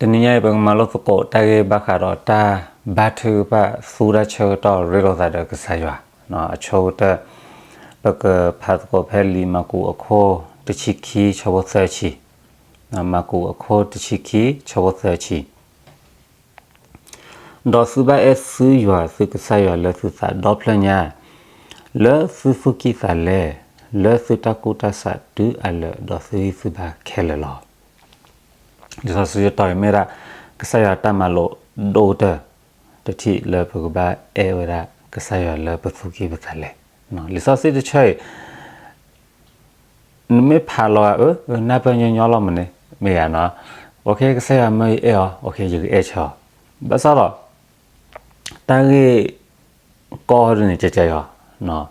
တနံၤညါအံၤ ပကမၤလိသကိးတၢ်ဂ့ၢ်ဘၣ်ဃးဒီးတၢ်ဘါထုကဖၣ် သူတၢ်ဆၢကတီၢ်ရ့လိာ်သးဒီးကစၢ်ယွၤ, အဆိကတၢၢ် ပကဖးသကိးဖဲလံာ်မၢ်ကူးအခိၣ်တဆံခံ ဆၢဖိသၢဆံ, မၢ်ကူးအခိၣ်တဆံခံ ဆၢဖိသၢဆံ. ဒီးသုဘၣ်အဲၣ်သုယွၤသုကစၢ်ယွၤလၢသုသးဒီဖျၢၣ်ညါ, လၢသုသူၣ်ကံၢ်သးလဲ, လၢသုတၢ်ကူၣ်တၢ်ဆးတုၤအလၢာ် ဒီးသုဂံၢ်သုဘါခဲလၢာ်လီၤ. လံာ်စီဆှံတတီၤအံၤမ့ၢ်ဒၣ် ကစၢ်ယွၤတၢ်မၤလိာ်ဒိၣ်ကတၢၢ် တထံၣ်လၢပကဘၣ်အဲၣ်ဝဲဒၣ်ကစၢ်ယွၤလၢပသူၣ်ကံၢ်ပသးလဲ. လံာ်စီဆှံတဆၢအံၤ နမ့ၢ်ဖးလီၤဂာ်အၢ နၢ်ပၢၢ်ညီညီလီၤမးန့ၣ် မ့ၢ်ယၤနီၤ, ကစၢ်ယွၤမၢယအဲၣ်အီၤ ယကအဲၣ်ဆၢအီၤ, ဘၣ်ဆၣ်ဒီး တၢ်ဂ့ၢ်ကီဒ်န့ၣ် ကဲကဲအီၤ,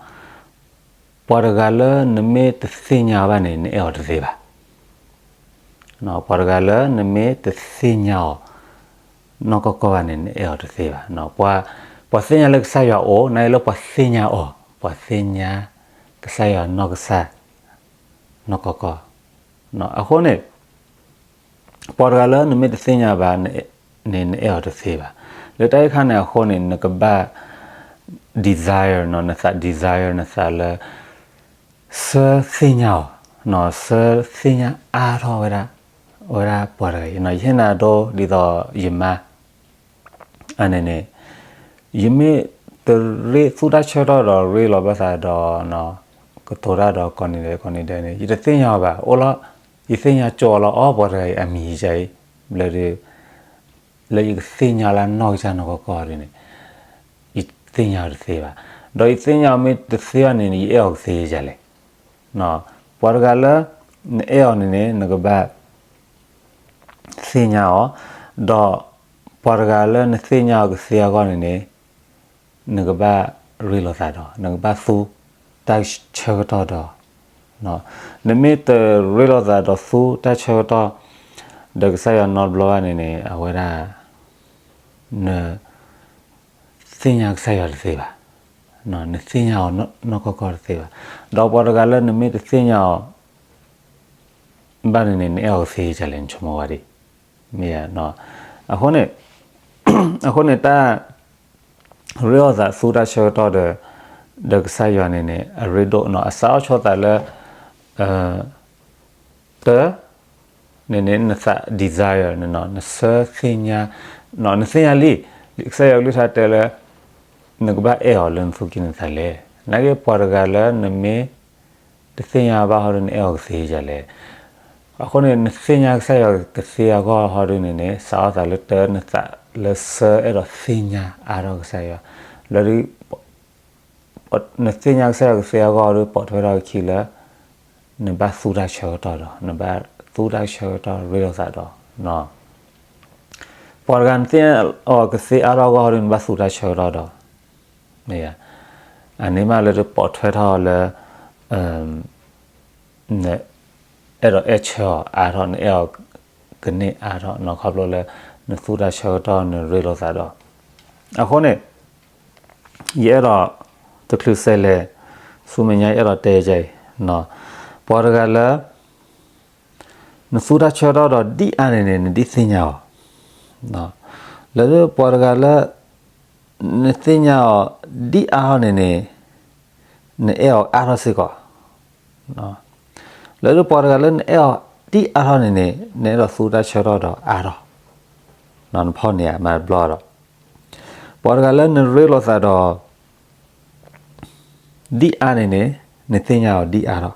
ပှၤတဂၤလၢနမ့ၢ်တသ့ၣ်ညါအီၤဘၣ်န့ၣ် နအဲၣ်အီၤတသ့ဘၣ်. ပှၤတဂၤလၢနမ့ၢ်တသ့ၣ်ညါအီၤ နီၢ်ကီၢ်ကီၢ်ဘၣ်န့ၣ် နအဲၣ်အီၤတသ့ဘၣ်. ပှၤသ့ၣ်ညါလၢကစၢ်ယွၤအိၣ် နာ်က့လၢပှၤသ့ၣ်ညါအီၤ, ပှၤသ့ၣ်ညါကစၢ်ယွၤနီၢ်ကစၢ် နီၢ်ကီၢ်ကီၢ်. အဃိန့ၣ် ပှၤတဂၤလၢနမ့ၢ်တသ့ၣ်ညါဘၣ်န့ၣ် နအဲၣ်အီၤတသ့ဘၣ်. လၢတၢ်အံၤခါန့ၣ်အဃိန့ၣ် နကဘၣ် desire နီၤ, နသး desire နသးလၢ ဆၢသ့ၣ်ညါအီၤ, ဆၢသ့ၣ်ညါအါထီၣ်ဝဲဒၣ်, ဝဲဒၣ်ပှၤတဂၤအံၤ, ယဟ့ၣ်နၤဒိဒ်သိးယမါ အန့ၣ်န့ၣ် ယမ့ၢ်တရ့သူတၢ်ဆၢကတီၢ်ဒီးရ့လိာ်ဘၣ်သးဒီး ကတိၤတၢ်ဒီးကိးနံၤဒဲးကိးနံၤဒဲးန့ၣ် ယတသ့ၣ်ညါအီၤဘၣ်. အိၣ်လီၤ ယသ့ၣ်ညါကၠိလီၤအီၤ ပှၤတဂၤအံၤအမံၤယၤအံၤ ဘျီဒီး လၢယကသ့ၣ်ညါလၢနီၢ်ကစၢ်နီၢ်ကီၢ်ကီၢ်ဒ်န့ၣ် ယသ့ၣ်ညါအီၤတသ့ဘၣ်. ဒီးယသ့ၣ်ညါအီၤမ့ၢ်တသ့ဘၣ်န့ၣ် ယအဲၣ်အီၤကသ့ယၤလဲၣ်. ပှၤတဂၤလၢ နအဲၣ်အီၤန့ၣ်န့ၣ် နကဘၣ် သ့ၣ်ညါအီၤ, ဒီးပှၤတဂၤလၢနသ့ၣ်ညါအီၤကသ့အဂီၢ်န့ၣ်န့ၣ် နကဘၣ်ရ့လိာ်သးဒီး နကဘၣ်သူတၢ်ဆၢကတီၢ်ဒီး, နမ့ၢ်တရ့လိာ်သးဒီးသူတၢ်ဆၢကတီၢ် ဒီးကစၢ်ယွၤနီတဘျီဘၣ်န့ၣ်န့ၣ် အဝဲဒၣ် န သ့ၣ်ညါကစၢ်ယွၤတသ့ဘၣ်, နသ့ၣ်ညါအီၤနီၢ်ကီၢ်ကီၢ်တသ့ဘၣ်. ဒီးပှၤတဂၤလၢနမ့ၢ်တသ့ၣ်ညါအီၤ ဘၣ်န့ၣ်န့ၣ် နအဲၣ်အီၤကသ့ယၤလဲၣ် နဆိကမိၣ်ဝဲဒၣ်, မ့ၢ်ဧါ. အဃိန့ၣ်, အဃိန့ၣ်တၢ် ရ့လိာ်သးသူတၢ်ဆၢကတီၢ်ဒီး, ဒီးကစၢ်ယွၤန့ၣ်န့ၣ် အရ့ဒိၣ်နီၤ အစးထီၣ်ဆိသးလၢ တၢ် န့ၣ်န့ၣ် နသး desire န့ၣ်နီၤ နဆၢသ့ၣ်ညါ, နသ့ၣ်ညါလံ, ကစၢ်ယွၤကလုၢ်ကထါတဲလၢ နကဘၣ်အဲၣ်အီၤလၢနသူၣ်ကံၢ်နသးလဲၣ်. နာ်က့ပှၤတဂၤလၢနမ့ၢ် တသ့ၣ်ညါဘၣ်ဟီဒ်န့ၣ် နအဲၣ်အီၤကသ့ယၤလဲၣ်. အဃိန့ၣ် နသ့ၣ်ညါကစၢ်ယွၤကသ့အဂီၢ်ဟီဒ်န့ၣ်န့ၣ် စးထီၣ်သးလၢတၢ်နသးလၢဆၢအဲၣ်ဒိးသ့ၣ်ညါအါထီၣ်ကစၢ်ယွၤ, လၢ နသ့ၣ်ညါကစၢ်ယွၤကသ့အဂီၢ်ဒီး ပိာ်ထွဲထီၣ်အခံလၢ နဘၣ်သူတၢ်ဆၢကတီၢ်ဒီး နဘၣ်သူတၢ်ဆၢကတီၢ်ရ့လိာ်သးဒီး, ပှၤတဂၤနသ့ၣ်ညါအီၤကသ့အါထီၣ်အဂီၢ်ဒီး နဘၣ်သူတၢ်ဆၢကတီၢ်ဒီး, အန့ၣ်မးလၢတပိာ်ထွဲထီၣ်လၢ နအဲၣ်ဒိးအဲၣ်ဆၢအီၤအါထီၣ် နအဲၣ်အီၤကန့ၢ်အါထီၣ်နီၤ ခီဖျိလၢ နသူတၢ်ဆၢကတီၢ်နရ့လိာ်သးဒီး, အဃိန့ၣ် ယအဲၣ်ဒိး တချုးစဲးလဲၤ ဆူမဲာ်ညါယအဲၣ်ဒိးတဲယၤအံၤ, ပှၤတဂၤလၢ နသူတၢ်ဆၢကတီၢ်ဒီးဒ်အါန့ၣ်န့ၣ် နဒ်သ့ၣ်ညါအီၤ, လၢပှၤတဂၤလၢ နသ့ၣ်ညါအီၤဒ်အါထီၣ်န့ၣ်န့ၣ် နအဲၣ်အီၤအါထီၣ်စ့ၢ်ကီး, လၢပှၤတဂၤလၢနအဲၣ်အီၤဒ်အါထီၣ်န့ၣ်န့ၣ် နအဲၣ်ဒိးသူတၢ်ဆၢကတီၢ်ဒီးအါထီၣ်, နဖီၣ်န့ၢ်မၤတဘျီဒီး, ပှၤတဂၤလၢနရ့လိာ်သးဒီး ဒ်အါန့ၣ်န့ၣ် နသ့ၣ်ညါအီၤဒ်အါထီၣ်,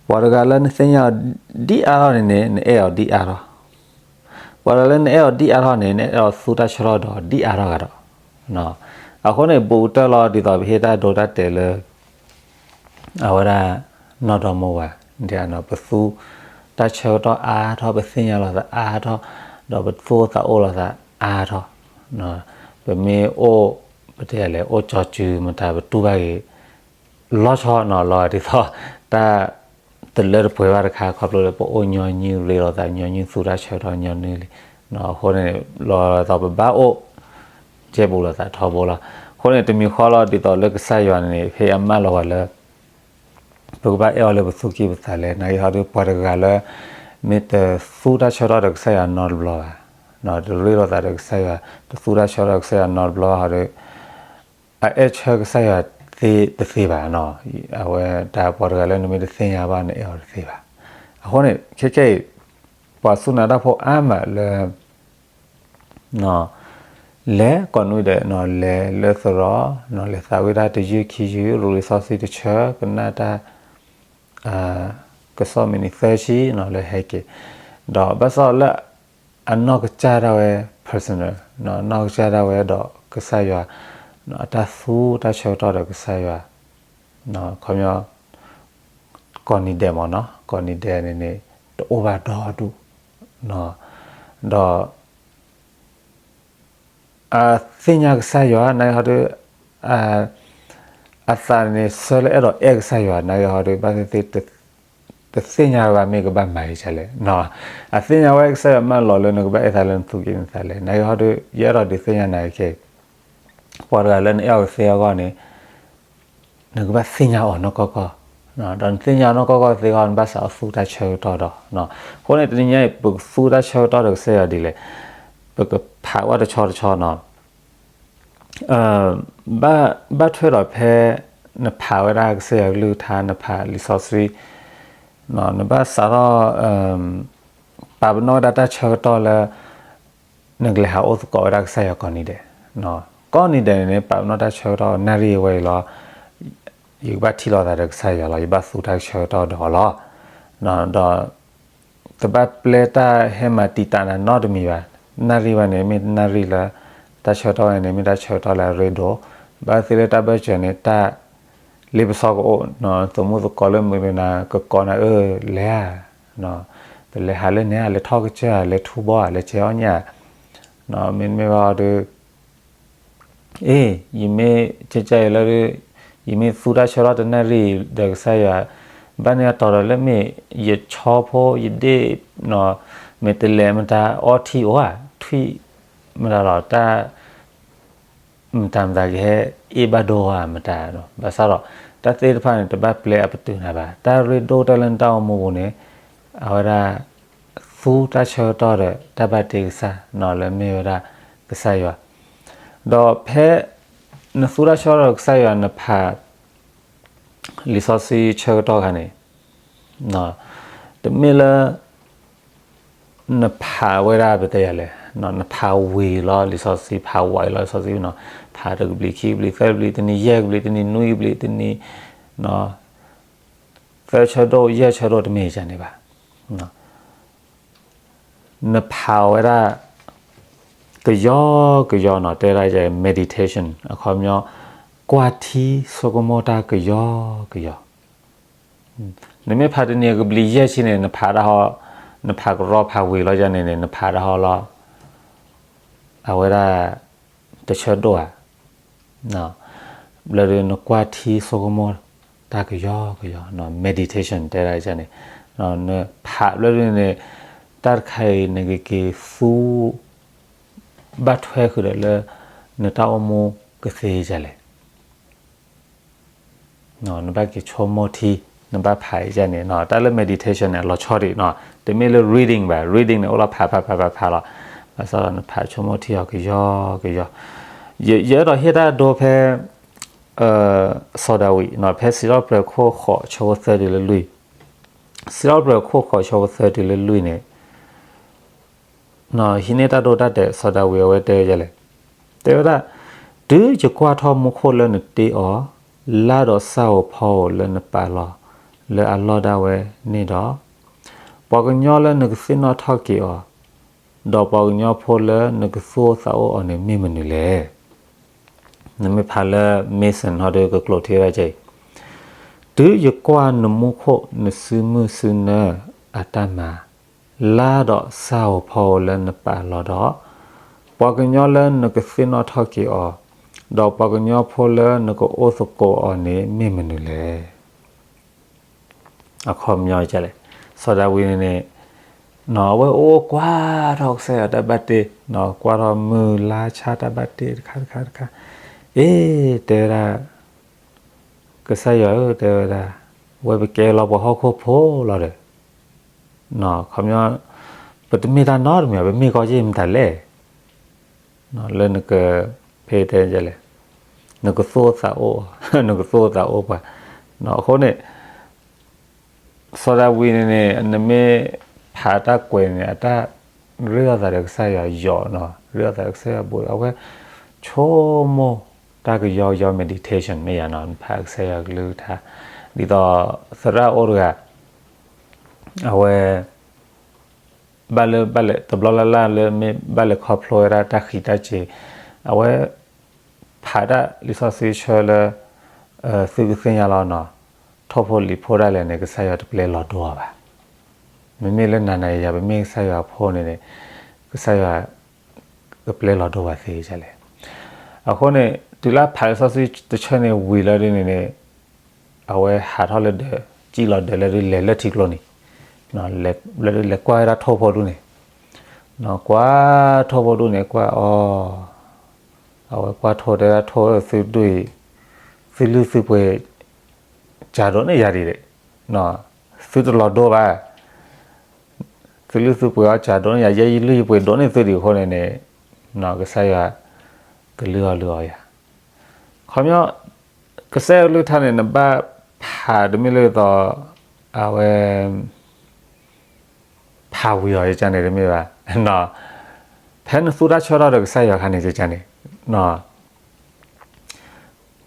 ပှၤတဂၤလၢနသ့ၣ်ညါအီၤဒ်အါထီၣ်န့ၣ်န့ၣ် နအဲၣ်အီၤဒ်အါထီၣ်, ပှၤတဂၤလၢနအဲၣ်အီၤဒ်အါထီၣ်န့ၣ် နအဲၣ်ဒိးသူတၢ်ဆၢကတီၢ်ဒီးဒ်အါထီၣ်ဂၤဒီး, အဃိန့ၣ် ဘူးကတၢၢ်လီၤ ဒ်သိးပဟ့ၣ်တၢ်ဒိတၢ်တဲာ်လၢ အဝဲဒၣ် နီၢ်ဒီမါဝၤ ဒ်အနီၤ ပသူတၢ်ဆၢကတီၢ်အါထီၣ် ပသ့ၣ်ညါလိာ်သးအါထီၣ် ဒီးပသူၣ်အိၣ်သးအိၣ်လိာ်သးအါထီၣ်, ပမ့ၢ်အိၣ် ပတဲလဲၣ် အိၣ်ကၠီစုမတၤ ပတူၢ်ဘၣ်ဂ့ၤ လီၤဆီနီၤ လီၤဒ်သိး တၢ် တလၢတပှဲၤဘၣ်တခါ ခီဖျိလၢပအိၣ်ညီနုၢ်ရ့လိာ်သး ညီနုၢ်သူတၢ်ဆၢကတီၢ်ညီနုၢ်လံ, အဃိန့ၣ် လီၤဒ်သိးပဘၣ်အိၣ် ကဲဘူးလိာ်သးထီဘိလီၤ. အဃိန့ၣ် တမံၤဃီလီၤ ဒ်သိးလၢကစၢ်ယွၤန့ၣ် ဟ့ၣ်အမၢလီၤပှၤလၢ ပကဘၣ်အဲၣ်အီၤလၢပသူၣ်ကံၢ်ပသးလဲၣ်, နာ်က့ဟီဒ်ပှၤတဂၤလၢ မ့ၢ်တသူတၢ်ဆၢကတီၢ်ဒီးကစၢ်ယွၤနီတဘျီဘၣ်, တရ့လိာ်သးဒီးကစၢ်ယွၤ, တသူတၢ်ဆၢကတီၢ်ဒီးကစၢ်ယွၤနီတဘျီဟီဒီး အအဲၣ်ဆၢကစၢ်ယွၤသ့တသ့ဘၣ်နီၤ. အဝဲတၢ်ပှၤတဂၤလၢနမ့ၢ်တသ့ၣ်ညါဘၣ်နအဲၣ်အီၤတသ့ဘၣ်. အဃိန့ၣ် ခဲခဲအံၤ ပှၤစူၢ်နာ်တၢ်ဖိအါမးလၢ လဲၤကိးနွံဒဲး, လဲၤလၢသရိာ်, လဲၤသးဝံၣ်တၢ်တယုၢ်ခံယုၢ်, ရူးလံာ်စီဆှံတဆၢ, ကနၣ်တၢ် ကစီၣ်မံးနံးသၢဆံလၢဟဲက့ၤ, ဒီးဘၣ်ဆၣ်လၢအနီၢ်ကစၢ်ဒၣ်ဝဲ personal, နီၢ်ကစၢ်ဒၣ်ဝဲဒီးကစၢ်ယွၤ, အတၢ်သူတၢ်ဆၢကတီၢ်ဒီးကစၢ်ယွၤ, ခီပညီ ကိးနံၤဒဲးမ့ၢ်နီၤ, ကိးနံၤဒဲးန့ၣ်န့ၣ် တအိၣ်ဘၣ်ဒီဒူၣ်, ဒီး အသ့ၣ်ညါကစၢ်ယွၤ နာ်က့ဟီဒီး အသးန့ၣ်ဆၢလၢအဲၣ်ဒိးအဲၣ်ကစၢ်ယွၤ နာ်က့ဟီဒီး ဘၣ်သ့ၣ်သ့ၣ် တသ့ၣ်ညါဝဲဘၣ်မ့ၢ်ကဘၣ်မၤကလဲၣ်, အသ့ၣ်ညါဝဲကစၢ်ယွၤမၢလီၤလၢနကဘၣ်အဲၣ်သးလၢနသူၣ်ကံၢ်နသးလဲၣ်, နာ်က့ဟီဒီး ယအဲၣ်ဒိးဒုးသ့ၣ်ညါနၤခဲအံၤ, ပှၤတဂၤလၢနအဲၣ်အီၤကသ့အဂီၢ်န့ၣ် နကဘၣ်သ့ၣ်ညါအီၤနီၢ်ကီၢ်ကီၢ်, ဒီးနသ့ၣ်ညါအီၤနီၢ်ကီၢ်ကီၢ်သ့အဂီၢ် နဘၣ်စးအီၤသူတၢ်ဆၢကတီၢ်ဒီး, အဃိန့ၣ် တနံၤညါအံၤ ပကသူတၢ်ဆၢကတီၢ်ဒီးကစၢ်ယွၤဒ်လဲၣ်, ပကဖးဝဲတဆီတဆီနီၤ, ဘၣ်ထွဲဒီးဖဲ နဖးဝဲဒၣ်ကစၢ်ယွၤကလုၢ်ကထါ နဖးလံာ်စီဆှံ, နဘၣ်စးထီၣ် ပာ်ပနီၣ်ဝဲဒၣ်တၢ်ဆၢကတီၢ်လၢ နကလဲၤဟးအိၣ်သကိးဝဲဒၣ်ကစၢ်ယွၤကိးနံၤဒဲး, ကိးနံၤဒဲးန့ၣ်န့ၣ် ပာ်ပနီၣ်တၢ်ဆၢကတီၢ်နၣ်ရံၣ်ဝဲအံၤလီၤ, ယကဘၣ်ထံၣ်လိာ်သးဒီးကစၢ်ယွၤလီၤ, ယဘၣ်သူတၢ်ဆၢကတီၢ်ဒီးအီၤလီၤ, ဒီး တဘၣ်ပျဲတၢ်ဟဲမၤတံာ်တာ်နၤနီတမံၤဘၣ်, နၣ်ရံၣ်ဝဲန့ၣ် မ့ၢ်နၣ်ရံၣ်လၢ တၢ်ဆၢကတီၢ်ဝဲန့ၣ် မ့ၢ်တၢ်ဆၢကတီၢ်လၢအရ့ဒိၣ်, ဘၣ်သ့လၢတၢ်ဘၢၣ်စၢၤန့ၣ် တၢ်လ့ပစီကအိၣ်, သမူသကိးလၢမုာ်လၢနၤ ကကိးနၤအၢ လဲၤဧါ, ပလဲၤဟးလၢန့ၣ်ဧါ, လဲၤထီၣ်ကစၢၢ်ဧါ, လဲၤထူဘီဧါ, လဲၤကဲအီၣ်ညၣ်ဧါ, မ့တမ့ၢ်ဘၣ်ဒီး အ့ ယမ့ၢ်ကကဲအံၤလၢ ယမ့ၢ်သူတၢ်ဆၢကတီၢ်တနၣ်ရံၣ်ဒီးကစၢ်ယွၤ, ဘၣ်န့ၢ်အတီၤဒီးလၢမ့ၢ်ယဆီဖိယဒ့ၣ်, မ့ၢ်တလဲၤမတၤအီထံအိၣ်ဧါ, ထွံၣ်မတၤလီၤ, တၢ် မတၤမတၤကဟဲအ့ၣ်ဘၣ်ဒိဧါမတၤ, ဘၣ်ဆၣ်ဒီး တၢ်သ့ၣ်တဖၣ်န့ၣ် တဘၣ်ပျဲအပတုာ်နၤဘၣ်, တၢ်ရ့ဒိၣ်တၢ်လၢနတၢ်အိၣ်မူပူၤန့ၣ် အဝဲဒၣ် သူတၢ်ဆၢကတီၢ်ဒီးတၢ်ဘၣ်တ့ကစၢ်နီၤ လၢမ့ၢ်ဝဲဒၣ်ကစၢ်ယွၤ, ဒီးဖဲ နသူတၢ်ဆၢကတီၢ်ဒီးကစၢ်ယွၤ နဖး လံာ်စီဆှံဆၢကတီၢ်ခါန့ၣ် တမ့ၢ်လၢ နဖးဝဲဒၣ်ပတဲယၤလဲၣ်, နဖးဝံၤလီၤလံာ်စီဆှံ, ဖးဝံၤလီၤလံာ်စီဆှံနီၤ, ဖးတကဘျံးခံကဘျံးသၢကဘျံး တနံၤယဲၢ်ကဘျံး တနံၤနွံကဘျံး တနံၤ သၢဆၢဒိၣ်ယဲၢ်ဆၢဒိၣ် တမ့ၢ်ဒ်န့ၣ်ဘၣ်. နဖးဝဲဒၣ် ကယီကယီနီၤ, တဲဒၣ်ယဲ meditation အခီပညီ ကွၢ်ထံဆိကမိၣ်တၢ်ကယီကယီ. နမ့ၢ်ဖးတနံၤအကဘျံးယဲၢ်ဆံန့ၣ် နဖးဒၣ်ဟီ, နဖးကရီဖးဝံၤလီၤယဲန့ၣ်န့ၣ် နဖးဒၣ်ဟီလီၤ. အဝဲဒၣ် တဆၢဒိၣ်ဧါ. ဘျီဒီးနကွၢ်ထံဆိကမိၣ်တၢ်ကယီကယီ, meditation တဲဒၣ်ယဲန့ၣ်, နဖးဘျီဒုန့ၣ် တၢ်တခါအံၤ နကက့ၤသူ ဘၣ်ထွဲဃုာ်ဒီးလၢ နတၢ်အိၣ်မူကသ့ဒ်လဲၣ်. နဘၣ်က့ၤဆိကမိၣ်ထံ, နဘၣ်ဖးယဲန့ၣ်, တၢ်လၢ meditation န့ၣ် အလီၤဆီဒံး, တမ့ၢ်လၢ reading ဘၣ်, reading န့ၣ် အိၣ်လီၤဖးဖးဖးဖးဖးလီၤ. ဘၣ်ဆၣ်ဒီးနဖးဆိကမိၣ်ထံအီၤကယီကယီ. ယအဲၣ်ဒိးဟ့ၣ်တၢ်ဒိဖဲ စီၤဒၤဝံး, ဖဲစံးထီၣ်ပတြၢၤခိၣ်ဃိးဆၢဖိသၢတုၤလၢလွံၢ်, စံးထီၣ်ပတြၢၤခိၣ်ဃိးဆၢဖိသၢတုၤလၢလွံၢ်န့ၣ် ဟံးန့ၢ်တၢ်ဒိတၢ်တဲာ် စီၤဒၤဝံးအဝဲတဲယဲလဲၣ်, တဲဝဲဒၣ်, တုၤယကွၢ်ထီၣ်မူခိၣ်လၢနတ့အီၤ, လါဒီးစၢ်ဧိၤဖီဧိၤလၢနပာ်လီၤ လၢအလီၢ်ဒၣ်ဝဲန့ၣ်ဒီး, ပှၤကညီလၢနကသ့ၣ်နီၣ်ထီၣ်က့ၤအီၤ, ဒီးပှၤကညီဖိလၢနကသူၣ်အိၣ်သးအိၣ်အီၤန့ၣ်မ့ၢ်မနုၤလဲၣ်. နမ့ၢ်ဖးလၢ Mason ဟီဒီးကကျိာ်ထံဝဲဒၣ်ကဲအံၤ, တုၤယကွၢ်နမူခိၣ်နစုမုၢ်စုနၢအတၢ်မၤ, လါဒီးစၢ်ဧိၤဖီဧိၤလၢနပာ်လီၤဒီး, ပှၤကညီလၢနကသ့ၣ်နီၣ်ထီၣ်က့ၤအီၤ, ဒီးပှၤကညီဖိလၢနကအိၣ်သကိးအီၤန့ၣ်မ့ၢ်မနုၤလဲၣ်. အခီပညီလဲၣ်, စီၤဒၤဝံးန့ၣ်န့ၣ် အဝဲအိၣ်ကွၢ်ထီၣ်ကစၢ်ယွၤတၢ်ဘၣ်တ့, ကွၢ်ထီၣ်မုၢ်လါဆၣ်တၢ်ဘၣ်တ့တခါတခါတခါ, အ့ တဲဝဲဒၣ်, ကစၢ်ယွၤဧၢ တဲဝဲဒၣ်, ဝဲပကဲလီၤပှၤဟီၣ်ခိၣ်ဖိလီၤဒီး, ခီပညီ ပတမ့ၢ်တၢ်နီတမံၤဘၣ်, ပမ့ၢ်ကီၢ်ယ့ၢ်မတၤလဲၣ်, လၢနက ဖဲတဲလဲၣ်, နကသိၣ်သးအိၣ်, နကသိၣ်သးအိၣ်ပှၤ, အဃိန့ၣ် စီၤဒၤဝံးန့ၣ်န့ၣ် နမ့ၢ်ဖးတၢ်ကွဲးန့ၣ် အတၢ်ရ့လိာ်သးဒီးကစၢ်ယွၤယိာ်နီၤ, ရ့လိာ်သးဒီးကစၢ်ယွၤဘူး, အဝဲ ဆိကမိၣ်တၢ်ကယီကယီ meditation မ့ၢ်ယၤနီၤ, နဖးကစၢ်ယွၤကလုၢ်ကထါ, ဒ်သိး သရၣ်အိၣ်တဂၤ အဝဲ ဘၣ်လၢ ဘၣ်လဲၤ တဘျီလၢ်လၢ်လၢမ့ၢ်ဘၣ်လဲၤခီဖျိဝဲဒၣ်တၢ်ဃံးတၢ်စ့ၤ, အဝဲ ဖးဒၣ်လံာ်စီဆှံဆၢလၢ သုကသ့ၣ်ညါလီၤနီၤ, ထိၣ်ဖိလံာ်ဖိဒၣ်လဲာ်န့ၣ် ကစၢ်ယွၤတပျဲလီၤဒိအီၤဘၣ်. မ့မ့ၢ်လၢနၤနၤယၤယၤ ပမ့ၢ်ကစၢ်ယွၤအဖိန့ၣ်န့ၣ် ကစၢ်ယွၤ ကပျဲလီၤဒိပှၤသ့ဒ်လဲၣ်. အဃိန့ၣ် တုၤလၢဖးလံာ်စီဆှံတဆၢန့ၣ်ဝံၤလီၤဒ်န့ၣ်န့ၣ် အဝဲဟးထီၣ်လၢဒၢး, စံၣ်လီၤဒၢးလၢဒုး လဲၤလၢထံကျိန့ၣ်, လၢဒုးလဲၤကွၢ်ဝဲဒၣ်ထိၣ်ဖိဒူၣ်န့ၣ်, ကွၢ်ထိၣ်ဖိဒူၣ်န့ၣ် ကွၢ်အီၤ, အဝဲကွၢ်ထိၣ် တဲဒၣ်ထိၣ်ဧၢ သုဒူၣ်အံၤ သုလုၢ်သုပှ့ၤ ကးဒိးန့ၢ်ယၤဒံး, သုတလီၤဒိဘၣ်, သုလုၢ်သုပှ့ၤအီၤကးဒိးန့ၢ်ယၤ, ယဲယလုၢ်ယပှ့ၤဒိးန့ၢ်သုဒံးအဃိန့ၣ်န့ၣ်, ကစၢ်ယွၤ ကလုၢ်အီၣ်လုၢ်အီယၤ. ခီပညီ ကစၢ်ယွၤကလုၢ်ကထါန့ၣ် နဘၣ်ဖးတမ့ၢ်လၢသိး အဝဲ ဖးဝံၤအီၤယကန့ၣ်တမ့ၢ်ဘၣ်, ဖဲနသူတၢ်ဆၢကတီၢ်ဒီးကစၢ်ယွၤအခါန့ၣ်ယကန့ၣ်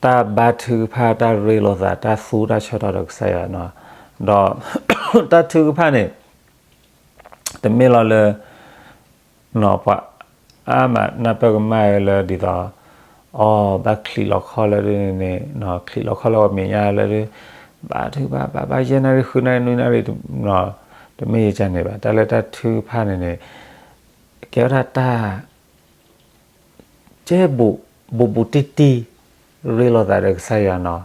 တၢ်ဘါထုကဖၣ် တၢ်ရ့လိာ်သး တၢ်သူတၢ်ဆၢကတီၢ်ဒီးကစၢ်ယွၤ, ဒီး တၢ်ထုကဖၣ်န့ၣ် တမ့ၢ်လီၤလၢ ပှၤအါမးနၢ်ပၢၢ်ကမၣ်လၢဒ်သိး အီ ဘၣ်ချံးလီၤခီၣ်လၢဒ်န့ၣ်, ချံးလီၤခီၣ်လၢပမဲာ်ညါလၢဒ်, ဘါထုကဖၣ် ဘၣ် ဘၣ်ယဲၢ်နၣ်ရံၣ် ဃုနၣ်ရံၣ် နွံနၣ်ရံၣ်, တမ့ၢ်ယကန့ၣ်ဘၣ်. တၢ်လၢတၢ်ထုကဖၣ်န့ၣ်န့ၣ် ကဲဝဲဒၣ်တၢ် ကဲ ဘူးဘူးတံၢ်တံၢ် ရ့လိာ်သးဒီးကစၢ်ယွၤနီၤ.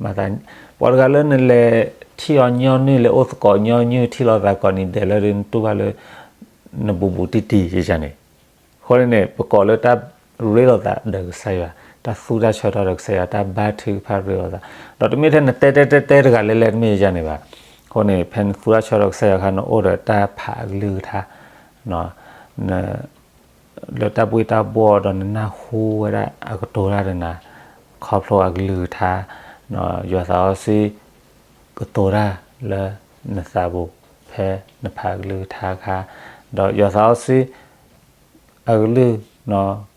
မၤသး ပှၤတဂၤလၢနလဲၤထံၣ်အီၤညီနုၢ် လဲၤအိၣ်သကိးညီနုၢ် ထံၣ်လိာ်သးကိးနံၤဒဲးလၢဒ် နတူၢ်ဘၣ်လၢ နဘူးဘူးတံၢ်တံၢ်ယကန့ၣ်, အဃိန့ၣ်န့ၣ် ပကိးလၢတၢ်ရ့လိာ်သးဒီးကစၢ်ယွၤ, တၢ်သူတၢ်ဆၢကတီၢ်ဒီးကစၢ်ယွၤ, တၢ်ဘါထုကဖၣ်ရ့လိာ်သး, ဒီးတမ့ၢ်ထဲနတဲတဲတဲတဲတဂၤလဲၣ်လဲၣ် တမ့ၢ်ယကန့ၣ်ဘၣ်. အဃိန့ၣ် ဖဲနသူတၢ်ဆၢကတီၢ်ဒီးကစၢ်ယွၤအခါ နအိၣ်ဒီးတၢ်ဖးအကလုၢ်ကထါ လၢတၢ်ဘှ့ၣ်တၢ်ဘှီၣ်ဒီးနနၢ်ဟူဝဲဒၣ်အကတိၤတၢ်ဒီးနၤ, ခီဖျိအကလုၢ်ကထါ, ယွၤသးစီဆှံ ကတိၤတၢ်လၢနသးပူၤ ဖဲနဖးအကလုၢ်ကထါအခါ, ဒီးယွၤသးစီဆှံ အကလုၢ်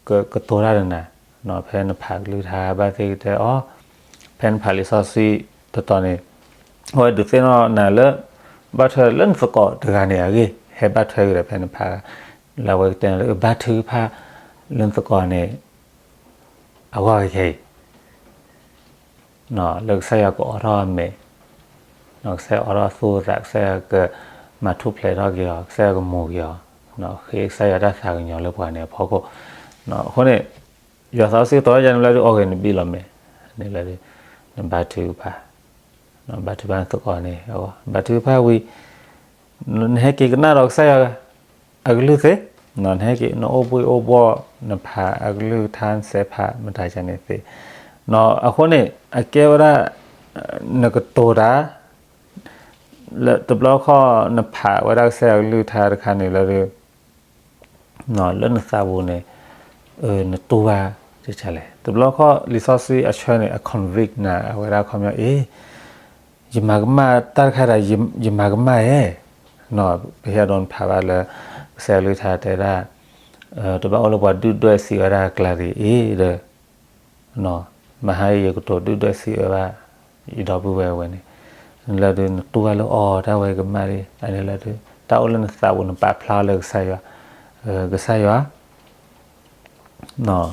ကတိၤတၢ်ဒီးနၤ ဖဲနဖးအကလုၢ်ကထါ ဘၣ်သ့ၣ်ကတဲအီၤ, ဖဲနဖးလံာ်စီဆှံတတီၤန့ၣ် အဝဲဒုးသ့ၣ်နီၣ်နၤလၢ ဘၣ်ထွဲလၢနသကိးတဂၤန့ၣ်အဂ့ၢ် ဟဲဘၣ်ထွဲကဒီးဖဲနဖး, လၢအဝဲကတဲနၤလၢ ဘါထုကဖၣ်လၢနသကိးန့ၣ် အဂီၢ်ခဲအံၤ လၢကစၢ်ယွၤကအိးထီၣ်အမဲာ်, ကစၢ်ယွၤအိးထီၣ်အသူၣ်အသး, ကစၢ်ယွၤကမၤထူၣ်ဖျဲးထီၣ်က့ၤအီၤ, ကစၢ်ယွၤကမူၤက့ၤအီၤ, ဃ့ကစၢ်ယွၤတၢ်သးကညီၤလၢပှၤန့ၣ်အဖီခိၣ်, အဃိန့ၣ် ယွၤသးစီဆှံကတိၤတၢ်ယၤန့ၣ်လၢဒ် အီၣ်ဂ့ၤ နဘံၣ်လီၤမဲာ်, န့ၣ်လၢဒ် နဘါထုကဖၣ်, ဘါထုကဖၣ်နသကိးန့ၣ်, ဘါထုကဖၣ်ဝံၤ နဟဲက့ၤကနၣ်ဒီးကစၢ်ယွၤ အကလုၢ်သ့, နဟဲက့ၤ နအိၣ်ဘှ့ၣ်အိၣ်ဘှီၣ် နဖးအကလုၢ်ကထါ နစဲးဖးမတၤကန့ၣ်သ့, အဃိန့ၣ် အကဲဝဲဒၣ် နကတိၤတၢ် လၢတဘျီခီၣ် နဖးဝဲဒၣ်ကစၢ်ယွၤကလုၢ်ကထါတခါန့ၣ်လၢ လၢနသးပူၤန့ၣ် နတူၢ်ဘၣ် လဲၣ်, တဘျီခီၣ်လံာ်စီဆှံအဆၢန့ၣ် အ convict နၤ အဝဲဒၣ်ခီပညီ အ့ ယမၤကမၣ်တၢ်တခါဒၣ် ယမၤကမၣ်ဧဲ, ပဟဲဒိးနဖးဘၣ်လၢ ကစၢ်ယွၤကလုၢ်ကထါတဲဒၣ် တဘၣ်အိၣ်လၢပှၤဒုၣ်ဒွဲၣ်စံးဝဲဒၣ်အကျါတဂ့ၤအံၤဒီး မဟါအံၤယကတိၤဒုၣ်ဒွဲၣ်စံးဝဲဘၣ် ယဒီပုၢ်ဝဲၢ်ဝဲန့ၣ်, လၢဒုးနတူၢ်ဘၣ်လၢအီၤ တၢ်ဝဲကမၣ်ဒ် အန့ၣ်လၢဒုး တၢ်အိၣ်လၢနသးပူၤ နပာ်ဖျါအီၤလၢကစၢ်ယွၤ, ကစၢ်ယွၤ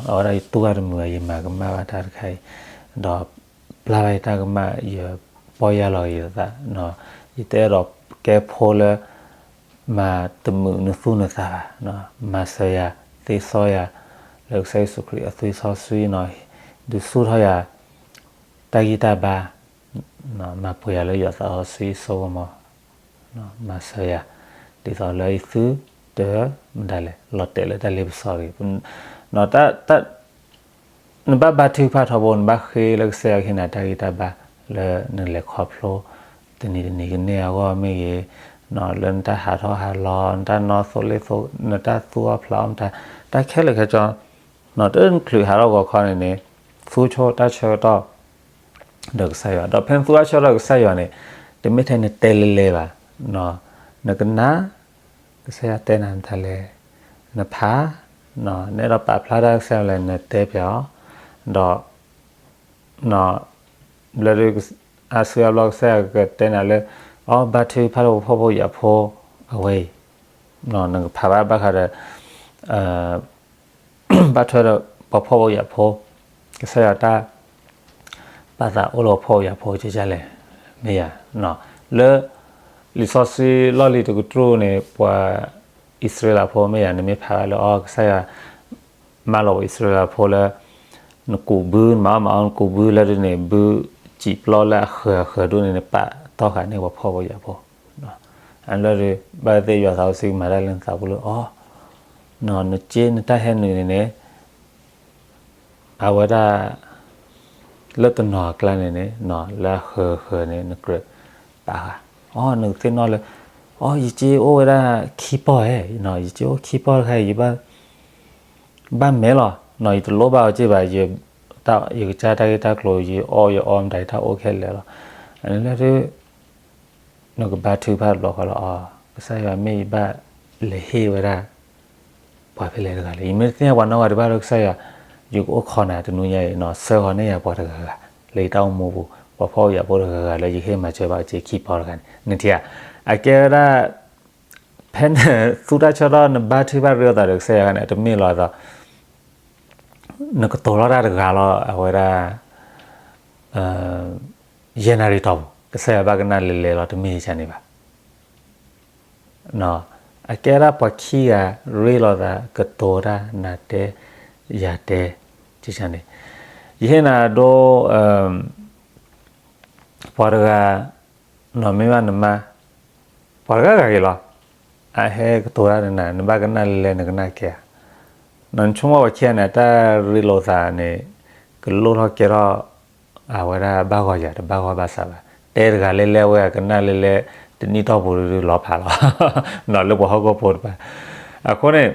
အဝဲဒၣ်ယတူၢ်ဘၣ်တမုာ်ဘၣ် ယမၤကမၣ်ဘၣ်တၢ်တခါအံၤ, ဒီးပျၢ်ဘၣ်ယတၢ်ကမၣ် ယပီၢ်ယၢ်လီၤယသး, ယတအဲၣ်ဒိးကဲဖိလၢ မၤတမုာ်နသူၣ်နသးဘၣ်, မၤစၢၤယၤ သ့စီယၤ လၢကစၢ်ယ့ၣ်ၡူးခရံာ်အသွံၣ်စီဆှံနီၤ, ဒုးဆူၣ်ထီၣ်ယၤ တၢ်ဂံၢ်တၢ်ဘါ, မၤပှဲၤယၤလၢယွၤသးစီဆှံစိကမီၤ, မၤစၢၤယၤ ဒ်သိးလၢယသုတမတၤလဲၣ် လီၤတဲာ်လၢတၢ်လ့ပစီတဂ့ၤ, နဘၣ်ဘါထုကဖၣ်ထီဘိ နဘၣ်ဃ့လၢကစၢ်ယွၤဟ့ၣ်နၤတၢ်ဂံၢ်တၢ်ဘါ လၢနလဲၤခီဖျိ တနံၤတနံၤကန့ၢ်အဂီၢ်မ့ၢ်ဂ့ၤ, လၢနတၢ်ဟးထီၣ်ဟးလီၤ နတၢ်နီၣ်သိလ့ၣ်သိ နတၢ်သူၣ်အီၣ်ဖျးအီၣ်မတၤ တၢ်ခဲလၢာ်ခဲဆ့ နတချုးဟးထီၣ်ဂီၤခီန့ၣ်န့ၣ် သူဆိတၢ်ဆၢကတီၢ် ဒီးကစၢ်ယွၤ ဒီးဖဲနသူတၢ်ဆၢကတီၢ်ဒီးကစၢ်ယွၤန့ၣ် တမ့ၢ်ထဲနတဲလဲၤလဲၤဘၣ်, နကနၣ် ကစၢ်ယွၤတဲနၤမတၤလဲၣ်, နဖး, နအဲၣ်ဒိးပာ်ဖျါတၢ်ကစၢ်ယွၤလဲၣ် နတဲပၠးအီၤ, ဒီး ဘျီဒုး အါစုအါဘျီကစၢ်ယွၤကတဲနၤလၢ အီ ဘါထုကဖၣ်ဒီးပှၤဖှီၣ်ဖိယာ်ဖိအဝဲအံၤ, နကဖးဘၣ်ဘၣ်ဃးဒီး ဘါထုဒီးပှၤဖှီၣ်ဖိယာ်ဖိ, ကစၢ်ယွၤတၢ် ပာ်သးအိၣ်လၢပှၤဖှီၣ်ဖိယာ်ဖိကကလဲၣ်, မ့ၢ်ယၤ, လၢ လံာ်စီဆှံလီၢ်လံၤတကတြူၢ်န့ၣ် ပှၤအံၣ်စရ့လးဖိမ့ၢ်ယၤ နမ့ၢ်ဖးဘၣ်လၢအီ ကစၢ်ယွၤ မၢလီၤပှၤအံၣ်စရ့လးဖိလၢ နကူးဘု နမၤအီၣ်မၤအီနကူးဘုလၢဒ်န့ၣ် ဘုစံာ်ပျီလၢအဃၢၤအဃၢၤဒိၣ်န့ၣ် နပာ်တီၢ်ဃာ်န့ၢ်ပှၤဖှီၣ်ဖိယာ်ဖိ, အလၢဒုး ဘၣ်သ့ၣ်ယွၤသးစီဆှံမၤတၢ်လၢနသးပူၤလၢအီ, နက့နတၢ်ဟဲနုာ်န့ၣ်န့ၣ် အဝဲဒၣ် လၢတနီၤအကျါန့ၣ်န့ၣ် လၢအဃၢၤဃၢၤန့ၣ် နကြၢးပာ်ဃာ်, အီ နကသ့ၣ်နီၣ်လၢ အီ ယက့အိၣ်ဝဲဒၣ်ခံပီၢ်ဧါ, ယက့အိၣ်ခံပီၢ်တခါအံၤ ယဘၣ် ဘၣ်မဲာ်လီၤ, ယတလိၣ်ဘၣ်အီၤက့ဘၣ်, ယကစၢ်တၢ်ဂ့ၢ်တၢ်ကျိၤ ယအီၣ်ယအီမတၤ ယတၢ်အိၣ်ခဲလၢာ်လီၤ, အန့ၣ်လၢဒုး နကဘါထုကဖၣ်တဘျီဃီလီၤအီ, ကစၢ်ယွၤမ့ၢ်ယဘၣ်လဲၤဟ့ၣ်ဝဲဒၣ် ပှၤဖဲလဲၣ်တဂၤလဲၣ်, ယမ့ၢ်တသ့ၣ်ညါပှၤနီတဂၤဘၣ်ဒီးကစၢ်ယွၤ, ယကအိၣ်ခိးနၤတနွံညါအံၤ ဆှၢဃီၤန့ၢ်ယၤပှၤတဂၤဂၤ လၢယတၢ်အိၣ်မူပူၤ, ပှၤဖှီၣ်ဖိယာ်ဖိတဂၤဂၤလၢယဟ့ၣ်မၤစၢၤဘၣ်အီၤက့ခံပီၢ်တဂၤန့ၣ်, နထံၣ်ဧါ, အကဲဝဲဒၣ် ဖဲနသူတၢ်ဆၢကတီၢ် နဘါထုကဖၣ်ရ့လိာ်သးဒီးကစၢ်ယွၤန့ၣ် တမ့ၢ်လီၤသိး နကတိၤထီၣ်တၢ်တဂၤလီၤ အဝဲဒၣ် ယဲၢ်နၣ်ရံၣ်တီၢ်ပူၤ ကစၢ်ယွၤဘၣ်ကနၣ်လဲၤလဲၤလီၤ တမ့ၢ်ဒ်န့ၣ်ဘၣ်. အကဲဒၣ်ပှၤခံဂၤရ့လိာ်သး ကတိၤတၢ် နၤတဲ ယၤတဲ န့ၣ်, ယဟ့ၣ်နၤဒိ ပှၤတဂၤ မ့ၢ်ဘၣ်နမါ ပှၤတဂၤဂၤက့ၤလီၤ, အဟဲကတိၤတၢ်ဒီးနၤ နဘၣ်ကနၣ်လဲၤလဲၤ နကနၣ်ကဲဧါ, နဆိကမိၣ်ပှၤခံဂၤန့ၣ် အတၢ်ရ့လိာ်သးန့ၣ် ကလိၣ်ထီၣ်ကဲထီၣ် အဝဲဒၣ်ဘၣ်ဂီၢ်ယၤ တဘၣ်ဂီၢ်ဘၣ်စးဘၣ်, တဲတဂၤလဲၤလဲၤဝဲ ကနၣ်လဲၤလဲၤ တနံၣ်တီၢ်ပူၤဒုလီၤဖးလီၤ, လၢပှၤဟီၣ်ခိၣ်ဖိတဖၣ်, အဃိန့ၣ်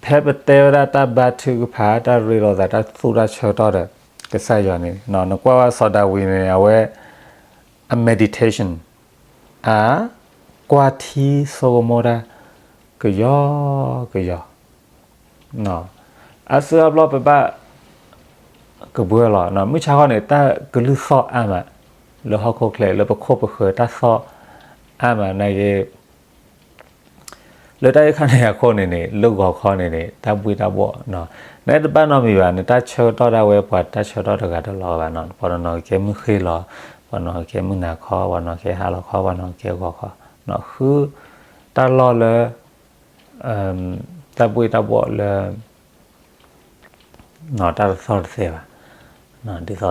ဖဲပတဲဝဲဒၣ်တၢ်ဘါထုကဖၣ် တၢ်ရ့လိာ်သး တၢ်သူတၢ်ဆၢကတီၢ်ဒီး ကစၢ်ယွၤန့ၣ် နကွၢ်ဝဲစီၤဒၤဝံးန့ၣ် အဝဲ အ meditation အ ကွၢ်ထံဆိကမိၣ်တၢ် ကယီကယီ အါစုအါဘျီပဘၣ်ကဘှၢလီၤ, မုၢ်ဆါခီန့ၣ် တၢ်ကလုၢ်သီၣ်အါမး လၢဟီၣ်ခိၣ်ချၢ လၢပခိၣ်ပဃၢၤ တၢ်သီၣ်အါမးနာ်က့ လၢတၢ်အံၤခါန့ၣ်အဃိန့ၣ်န့ၣ် လၢဂီၤခီန့ၣ်န့ၣ် တၢ်ဘှ့ၣ်တၢ်ဘှီၣ် နတဘၣ်နီတမံၤဘၣ်, နတၢ်ဆၢကတီၢ်ဒၣ်ဝဲ ပှၤတၢ်ဆၢကတီၢ်တဂၤတလီၤဘၣ်, ပှၤနီၢ်နီၢ်ကကဲမုၢ်ဃ့လီၤ, ပှၤနီၢ်ကကဲမုၢ်နၤခီ, ပှၤနီၢ်ကကဲဟါလီၤခီ, ပှၤနီၢ်ကကဲဂီၤခီ, ဃုတၢ်လီၢ်လၢ တၢ်ဘှ့ၣ်တၢ်ဘှီၣ်လၢ တၢ်တသီၣ်တသဲဘၣ်, ဒ်သိးလၢ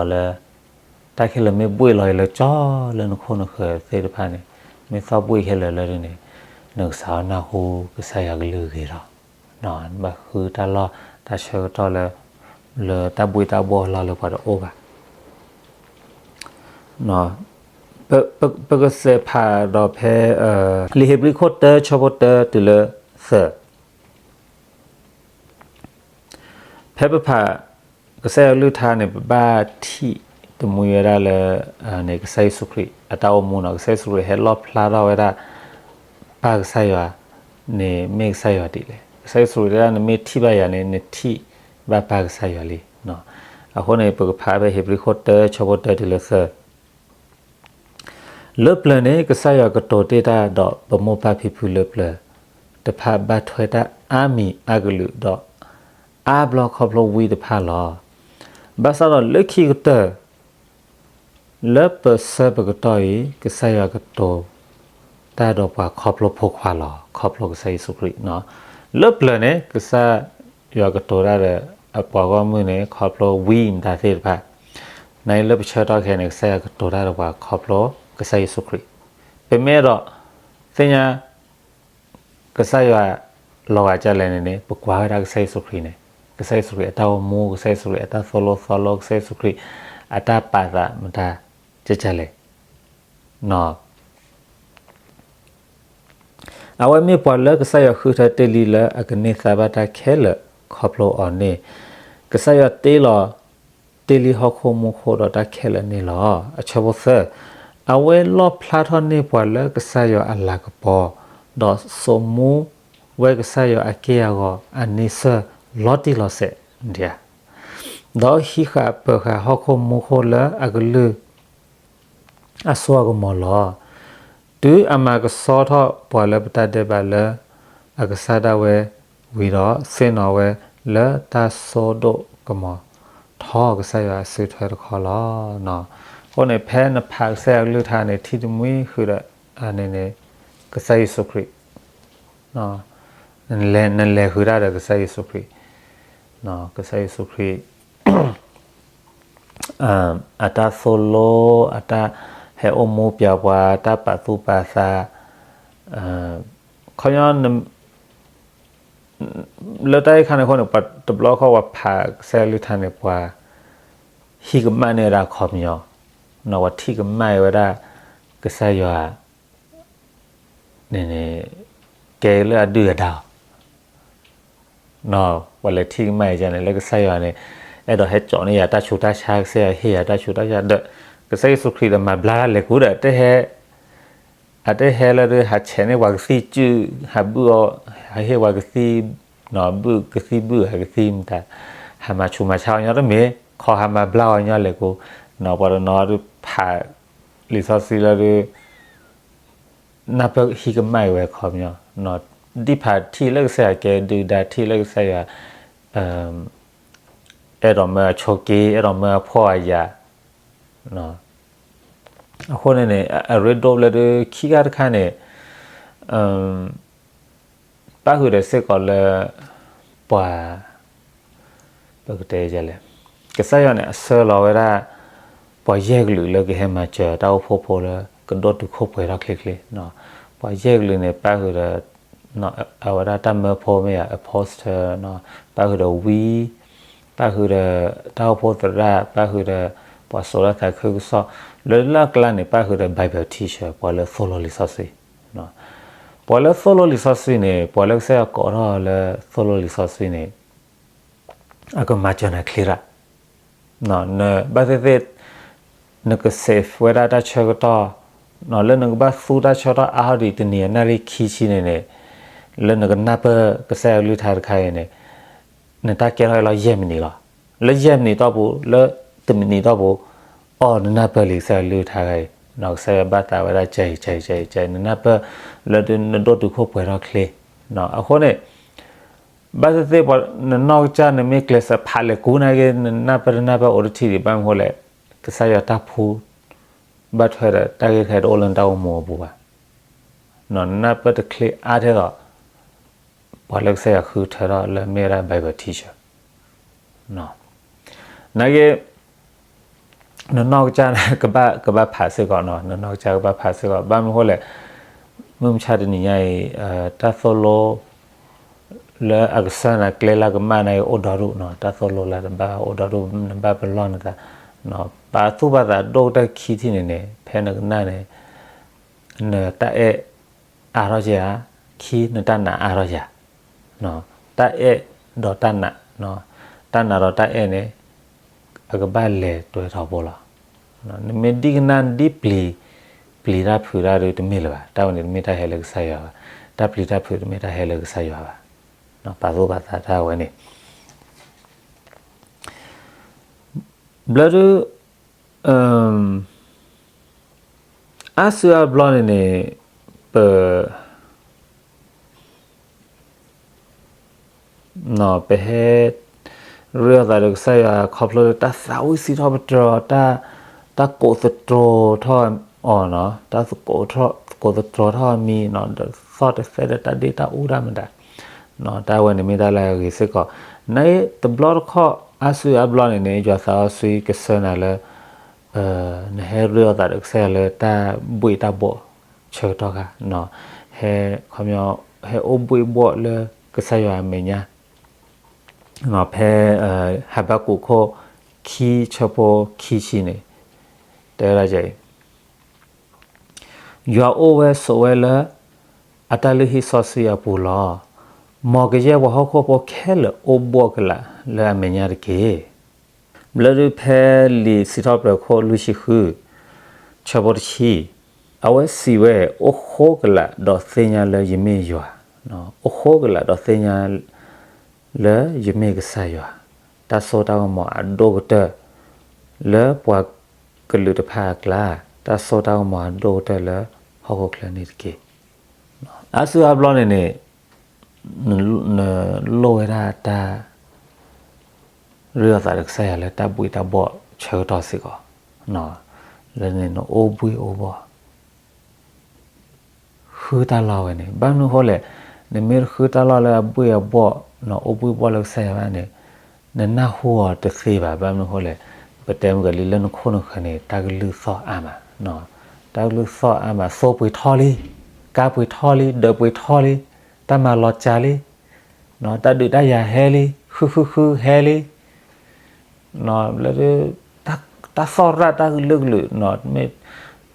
တၢ်ခဲလၢာ်မ့ၢ်ဘှ့ၣ်လီၤအံၤလၢကၠီလၢနခိၣ်နဃၢၤသ့ၣ်တဖၣ်န့ၣ်, မ့ၢ်သီၣ်ဘှ့ၣ်ခဲလၢာ်လၢဒ်န့ၣ်, နကစးထီၣ်နၢ်ဟူကစၢ်ယွၤကလုၢ်ဂ့ၤလီၤ, နဘၣ်ဃုတၢ်လီၢ်တၢ်ဆၢကတီၢ်လၢ လၢတၢ်ဘှ့ၣ်တၢ်ဘှီၣ်လီၢ်လၢပှၤတအိၣ်ဘၣ် ပကစဲးဖးဒီးဖဲ လံာ်ဧ့ၤဘြံၤခိၣ်တၢဆၢဖိတၢတုၤလၢသၢ, ဖဲပဖးကစၢ်ယွၤကလုၢ်ကထါန့ၣ် ပဘၣ်ထံၣ်တမှံဝဲဒၣ်လၢ န့ၣ် ကစၢ်ယ့ၣ်ၡူးခရံာ်အတၢ်အိၣ်မူနီၤ, ကစၢ်ယ့ၣ်ၡူးခရံာ်ဟဲလီၣ်ဖျါထီၣ်ဝဲဒၣ် ပၢ်ကစၢ်ယွၤန့ၣ်မ့ၢ်ကစၢ်ယွၤဒ်လဲၣ်. ကစၢ်ယ့ၣ်ၡူးခရံာ်တဲဒၣ် နမ့ၢ်ထံၣ်ဘၣ်ယၤန့ၣ် နထံၣ်ဘၣ်ပၢ်ကစၢ်ယွၤလံ. အဃိန့ၣ် ပကဖးဖဲဧ့ၤဘြံၤခိၣ်တၢဆၢဖိတၢတုၤလၢသၢ လၢပျၢၤန့ၣ် ကစၢ်ယွၤကတိၤတ့ၢ်တၢ်ဒီးပမိၢ်ပၢ်ဖံဖုလၢပျၢၤ တဖၣ်ဘၣ်ထွဲတၢ်အါမံၤအါကလုာ်ဒီး အါဘျီခီဖျိဝံတဖၣ်လီၤ. ဘၣ်ဆၣ်ဒီးလၢခံကတၢၢ် လၢပဆၢပကတီၢ်အံၤ ကစၢ်ယွၤကတိၤတၢ်ဒီးပှၤခီဖျိဖိခွါလီၤ. ခီဖျိကစၢ်ယ့ၣ်ၡူးခရံာ် လၢပျၢၤန့ၣ် ကစၢ်ယွၤကတိၤတၢ်ဒီးအပှၤဂီၢ်မုၢ်န့ၣ် ခီဖျိဝံမတၤသ့ၣ်တဖၣ် နလၢပဆၢကတီၢ်ခဲအံၤန့ၣ် ကစၢ်ယွၤကတိၤတၢ်ဒီးပှၤခီဖျိကစၢ်ယ့ၣ်ၡူးခရံာ်. ပမ့ၢ်အဲၣ်ဒိးသ့ၣ်ညါ ကစၢ်ယွၤလီၤဂာ်ဒ်လဲၣ်န့ၣ်န့ၣ် ပကွၢ်ဝဲဒၣ်ကစၢ်ယ့ၣ်ၡူးခရံာ်န့ၣ်, ကစၢ်ယ့ၣ်ၡူးခရံာ်အတၢ်အိၣ်မူ, ကစၢ်ယ့ၣ်ၡူးခရံာ်အတၢ်သိၣ်လိသီလိ, ကစၢ်ယ့ၣ်ၡူးခရံာ်အတၢ်ပာ်သးမတၤဒ်လဲၣ်. အဝဲမ့ၢ်ပှၤလၢကစၢ်ယွၤဃုထၢတ့ၢ်လံလၢအကန့ၢ်သါဘၣ်တၢ်ခဲလၢာ်ခီဖျိအီၤန့ၣ်, ကစၢ်ယွၤတ့လီၤတ့ၢ်လံဟီၣ်ခိၣ်မူခိၣ်ဒီးတၢ်ခဲလၢာ်န့ၣ်လီၤ. အဆၢဖိသၢ, အဝဲလီၣ်ဖျါထီၣ်န့ၢ်ပှၤလၢကစၢ်ယွၤအလၤကပီၤ, ဒီးစိာ်မူဝဲကစၢ်ယွၤအက့ၢ်အဂီၤအန့ဆၢၣ်လီၤတံၢ်လီၤဆဲးဒံးဧါ. ဒီးဟံးဃာ်ပၢၤဃာ်ဟီၣ်ခိၣ်မူခိၣ်လၢအကလုၢ် အစိအကမီၤလီၤ. တုၤအမၤကဆှီထီၣ်ပှၤလၢပတၢ်ဒဲးဘးလၢအကစၢ်ဒၣ်ဝဲဝံၤဒီး သ့ၣ်နီၣ်ဝဲလၢတၢ်စိဒိၣ်ကမီၤထီကစၢ်ယွၤအစုထွဲတခီလီၤ. အဃိန့ၣ် ဖဲနဖးကစၢ်ယွၤကလုၢ်ကထါန့ၣ် ထံၣ်တမှံဃုာ်ဒီး အန့ၣ်န့ၣ် ကစၢ်ယ့ၣ်ၡူးခရံာ် နလဲၤဃုာ်တၢ်ဒီးကစၢ်ယ့ၣ်ၡူးခရံာ်, ကစၢ်ယ့ၣ်ၡူးခရံာ် အတၢ်သိၣ်လိ အတၢ်ဟဲအိၣ်မူပျဲပှၤ တၢ်ပာ်သူၣ်ပာ်သး, ခီပညီ လၢတၢ်အံၤခါန့ၣ်အဃိန့ၣ် ပှၤတဘျီဃီပှၤဖးကစၢ်ယွၤကလုၢ်ကထါန့ၣ် ပှၤဟံးကမၣ်န့ၢ်ဝဲဒၣ်အခီပညီ, ပှၤထံၣ်ကမၣ်ဝဲဒၣ် ကစၢ်ယွၤ န့ၣ်န့ၣ် ကဲလၢအဒုၣ်အဒါအီၤ, ပှၤလဲၤထံၣ်ကမၣ်ယၤန့ၣ် လၢကစၢ်ယွၤန့ၣ် အဲၣ်ဒိးဟဲကၠီန့ၢ်ယၤတၢ်ဆူးတၢ်ဆါ ကစၢ်ယွၤဟ့ၣ်ယၤတၢ်ဆူးတၢ်ဆါဒီး ကစၢ်ယ့ၣ်ၡူးခရံာ်ဒီးမၤဘျါတၢ်လဲၤကူဒီး အတဟဲလၢဒုး ဟးဆဲးန့ၢ်ပှၤကသံၣ်စုၣ် ဟးဘုၣ်အီၤ ဟးဟ့ၣ်ပှၤကသံၣ် ဘုၣ်ကသံၣ်ဘုၣ် ဟးကသံၣ်မတၤ ဟးမၤဆူးမၤဆါအီၤညီတမ့ၢ် ခီဟးမၤဘျါအီၤညီလဲၤကူ, ပှၤတနီၤဒုးဖးလံာ်စီဆှံလၢဒုး နၢ်ပၢၢ်ဟံးကမၣ်အီၤဝဲခီပညီ, ဒ်ဖးထံၣ်လၢကစၢ်ယွၤကဲဒုၣ်ဒါ ထံၣ်လၢကစၢ်ယွၤ အဲၣ်ဒိးမၢအဆိးက့ အဲၣ်ဒိးမၢအဖှီၣ်အယာ်, အဃိန့ၣ်န့ၣ် အရ့ဒိၣ်လၢဒုးခံခါတခါန့ၣ် ပၣ်ဃုာ်ဒီးစ့ၢ်ကီးလၢ ပှၤ ပကတဲလဲၣ်, ကစၢ်ယွၤန့ၣ် အဆှၢလီၤဝဲဒၣ် ပှၤယဲၢ်ကလုာ်လၢကဟဲမၤစၢၤတၢ်အိၣ်ဖှိၣ်ဖိလၢ ကဒိၣ်တုာ်ခိၣ်ပှဲၤထီၣ်ချ့ချ့, ပှၤယဲၢ်ကလုာ်န့ၣ် ပၣ်ဃုာ်ဒီး အဝဲဒၣ်တၢ်မၢဖိမ့ၢ်ယၤ apostle ပၣ်ဃုာ်ဒီးဝံ, ပၣ်ဃုာ်ဒီးတၢ်အိၣ်ဖှိၣ်သရၣ် ပၣ်ဃုာ်ဒီး ပှၤစိာ်တၢ်သးခုကစီၣ်, လၢလၢ်ကျါန့ၣ် ပၣ်ဃုာ်ဒီး Bible teacher ပှၤလၢသိၣ်လိလံာ်စီဆှံ, ပှၤလၢသိၣ်လိလံာ်စီဆှံန့ၣ် ပှၤလၢကစၢ်ယွၤကိးထီၣ်လၢသိၣ်လိလံာ်စီဆှံန့ၣ် အကမၤစၢၤနၤချ့ရၣ်, ဘၣ်သ့ၣ်သ့ၣ် နက save ဝဲဒၣ်တၢ်ဆၢကတီၢ်, လၢနကဘၣ်သူတၢ်ဆၢကတီၢ်အါထီၣ်ဒံးတနံၤအနၣ်ရံၣ်ခံဆံန့ၣ်န့ၣ်, လၢနကနၢ်ပၢၢ်ကစၢ်ယွၤကလုၢ်ကထါတခါအံၤန့ၣ်, နတၢ်ကဲထီၣ်အလီၢ်ယဲၢ်မံးနံးလီၤ. လၢယဲၢ်မံးနံးတီၢ်ပူၤ လၢတမံးနံးတီၢ်ပူၤ, အီၣ်နနၢ်ပၢၢ်လံကစၢ်ယွၤကလုၢ်ကထါတခါအံၤ, ကစၢ်ယွၤဘၣ်သးဝဲဒၣ် ကဲအံၤ ကဲအံၤ ကဲအံၤ ကဲအံၤ နနၢ်ပၢၢ် လၢဒုးနဒိၣ်တုာ်ခိၣ်ပှဲၤထီၣ်ချ့, အဃိန့ၣ် ဘၣ်သ့ၣ်သ့ၣ်ပှၤ နနီၢ်ကစၢ်နမ့ၢ်ကျဲးစၢးဖးလဲၤကူနာ်က့ နနၢ်ပၢၢ်တနၢ်ပၢၢ်အိၣ်တထံၣ်ဒံး ဘၣ်မနုၤဃိလဲၣ်, ကစၢ်ယွၤတၢ်ဖှူ ဘၣ်ထွဲဒီးတၢ်ဂ့ၢ်ခဲအံၤတအိၣ်လၢနတၢ်အိၣ်မူအပူၤဘၣ်. နနၢ်ပၢၢ်တချ့အါထဲသိး ပှၤလၢကစၢ်ယွၤဃုထၢထီၣ်လၢမ့ၢ်ဝဲဒၣ် Bible teacher နာ်က့ နနီၢ်ကစၢ် ကဘၣ်ဖးစ့ၢ်ကီးနီၤ, နနီၢ်ကစၢ်ကဘၣ်ဖးစ့ၢ်ကီး, ဘၣ်မနုၤဃိလဲၣ်, မုၢ်မဆါတနံၤညါအံၤ တၢ်သိၣ်လိ လၢအကဆှၢနၤကျဲလၢကမၣ်နၤအံၤအိၣ်ဒီဒူၣ်နီၤ, တၢ်သိၣ်လိလၢတဘၣ်အိၣ်ဒီဒူၣ် နဘၣ်ပလီၢ်နသး, ပာ်သူၣ်ပာ်သးဒိၣ်တၢ်ခံထံၣ်န့ၣ်န့ၣ် ဖဲနကနၣ်န့ၣ် နတၢ်အဲၣ်အါထီၣ်ဧါ, ခံနတၢ်နာ်အါထီၣ်ဧါ, တၢ်အဲၣ်ဒီးတၢ်နာ်, တၢ်နာ်ဒီးတၢ်အဲၣ်န့ၣ် အကဘၣ်လဲၤတွဲထီဘိလီၤ. နမ့ၢ်ဒံကနၣ်ဒ်ပျံၤ, ပျံၤတၢ်ဖုးတၢ်ဒုးတမ့ၢ်လၢၤဘၣ်, တၢ်ဝဲန့ၣ်တမ့ၢ်တၢ်ဟဲလၢကစၢ်ယွၤဘၣ်, တၢ်ပျံၤတၢ်ဖုးတမ့ၢ်တၢ်ဟဲလၢကစၢ်ယွၤဘၣ်, ပာ်သူၣ်ပာ်သးတၢ်ဝဲန့ၣ် ဘျီဒုး အါစုအါဘျီန့ၣ်န့ၣ် ပ ပဟဲ ရ့လိာ်သးဒီးကစၢ်ယွၤခီဖျိလၢတၢ်သးဝံၣ်စံးထီၣ်ပတြၢၤ, တၢ်ကိးသတြီၤထီၣ်အီၤနီၤ, တၢ်ကိးသတြီၤထီၣ်အမံၤနီၤ, ဒီးသီၣ်တသဲဒီးတၢ်ဒ့ၣ်တၢ်အူတၢ်မတၤ, တၢ်ဝဲန့ၣ်မ့ၢ်တၢ်လၢအဂ့ၤစ့ၢ်ကီး, နတဘျီတခီၣ် အါစုအါဘျီန့ၣ်န့ၣ် ယွၤသးစီဆှံကဆှၢနၤလၢ နဟဲရ့လိာ်သးဒီးကစၢ်ယွၤလၢတၢ်ဘှ့ၣ်တၢ်ဘှီၣ်ဆၢကတီၢ်ခါ, ဟဲ ဟဲအိၣ်ဘှ့ၣ်ဘှီၣ်လၢကစၢ်ယွၤအမဲာ်ညါ, ဖဲ ဟဘကူးခိၣ်ခံဆၢဖိခံဆံန့ၣ် တဲဝဲဒၣ်အံၤ, ယွၤအိၣ်ဝဲဆိးဝဲလၢ အတၢ်လုၢ်ဟံၣ်စီဆှံအပူၤလီၤ. မ်ကယဲၢ်ပှၤဟီၣ်ခိၣ်ဖိခဲလၢာ်အိၣ်ဘှီၣ်ကလာ်လၢအမဲာ်ညါတက့ၢ်. ဘျၢဒုးဖဲလံာ်စံးထီၣ်ပတြၢၤခိၣ်လွံၢ်ဆံဃု, ဆၢဖိတဆံ, အဝဲစံးဝဲ, အိၣ်ဃိကလာ်ဒီးသ့ၣ်ညါလၢယမ့ၢ်ယွၤ, အိၣ်ဃိကလာ်ဒီးသ့ၣ်ညါ လၢယမ့ၢ်ကစၢ်ယွၤ, တၢ်စိတၢ်ကမီၤအဒိၣ်ကတၢၢ် လၢပှၤကလုာ်တဖၣ်အကျါ, တၢ်စိတၢ်ကမီၤအဒိၣ်ကတၢၢ်လၢဟီၣ်ခိၣ်ချၢန့ၣ်တက့ၢ်. အါစုအါဘျီန့ၣ်န့ၣ် နလိၣ်ဝဲဒၣ်တၢ် ရ့လိာ်သးဒီးကစၢ်ယွၤလၢတၢ်ဘှံးတၢ်ဘှီၣ်ဆၢကတီၢ်စ့ၢ်ကီး, လၢန့ၣ်နအိၣ်ဘှံးအိၣ်ဘှီၣ် ဃုတၢ်လီၢ်ဝဲန့ၣ်, ဘၣ်မနုၤဃိလဲၣ်, နမ့ၢ်တဃုတၢ်လီၢ်လၢအဘှံးအဘှီၣ်, နအိၣ်ဘှံးဘှီၣ်လၢကစၢ်ယွၤဘၣ်န့ၣ်, နနၢ်ဟူအီၤတသ့ဘၣ်. ဘၣ်မနုၤဃိလဲၣ်, ပတဲမုၢ်ကလံလၢနခိၣ်နဃၢၤန့ၣ် တၢ်ကလုၢ်သီၣ်အါမး, တၢ်ကလုၢ်သီၣ်အါမး, သိပှ့ၤထီၣ်လံ, ကါပှ့ၤထီၣ်လံ, ဒၢးပှ့ၤထီၣ်လံ, တၢ်မၤလီၤစှၤလံ, တၢ်ဒုးတၢ်ယၤဟဲလံ, ဃုဃုဃုဟဲလံ လၢ တၢ်သီၣ်ရၣ်တၢ်ကလုာ်ကလုာ်, မ့ၢ်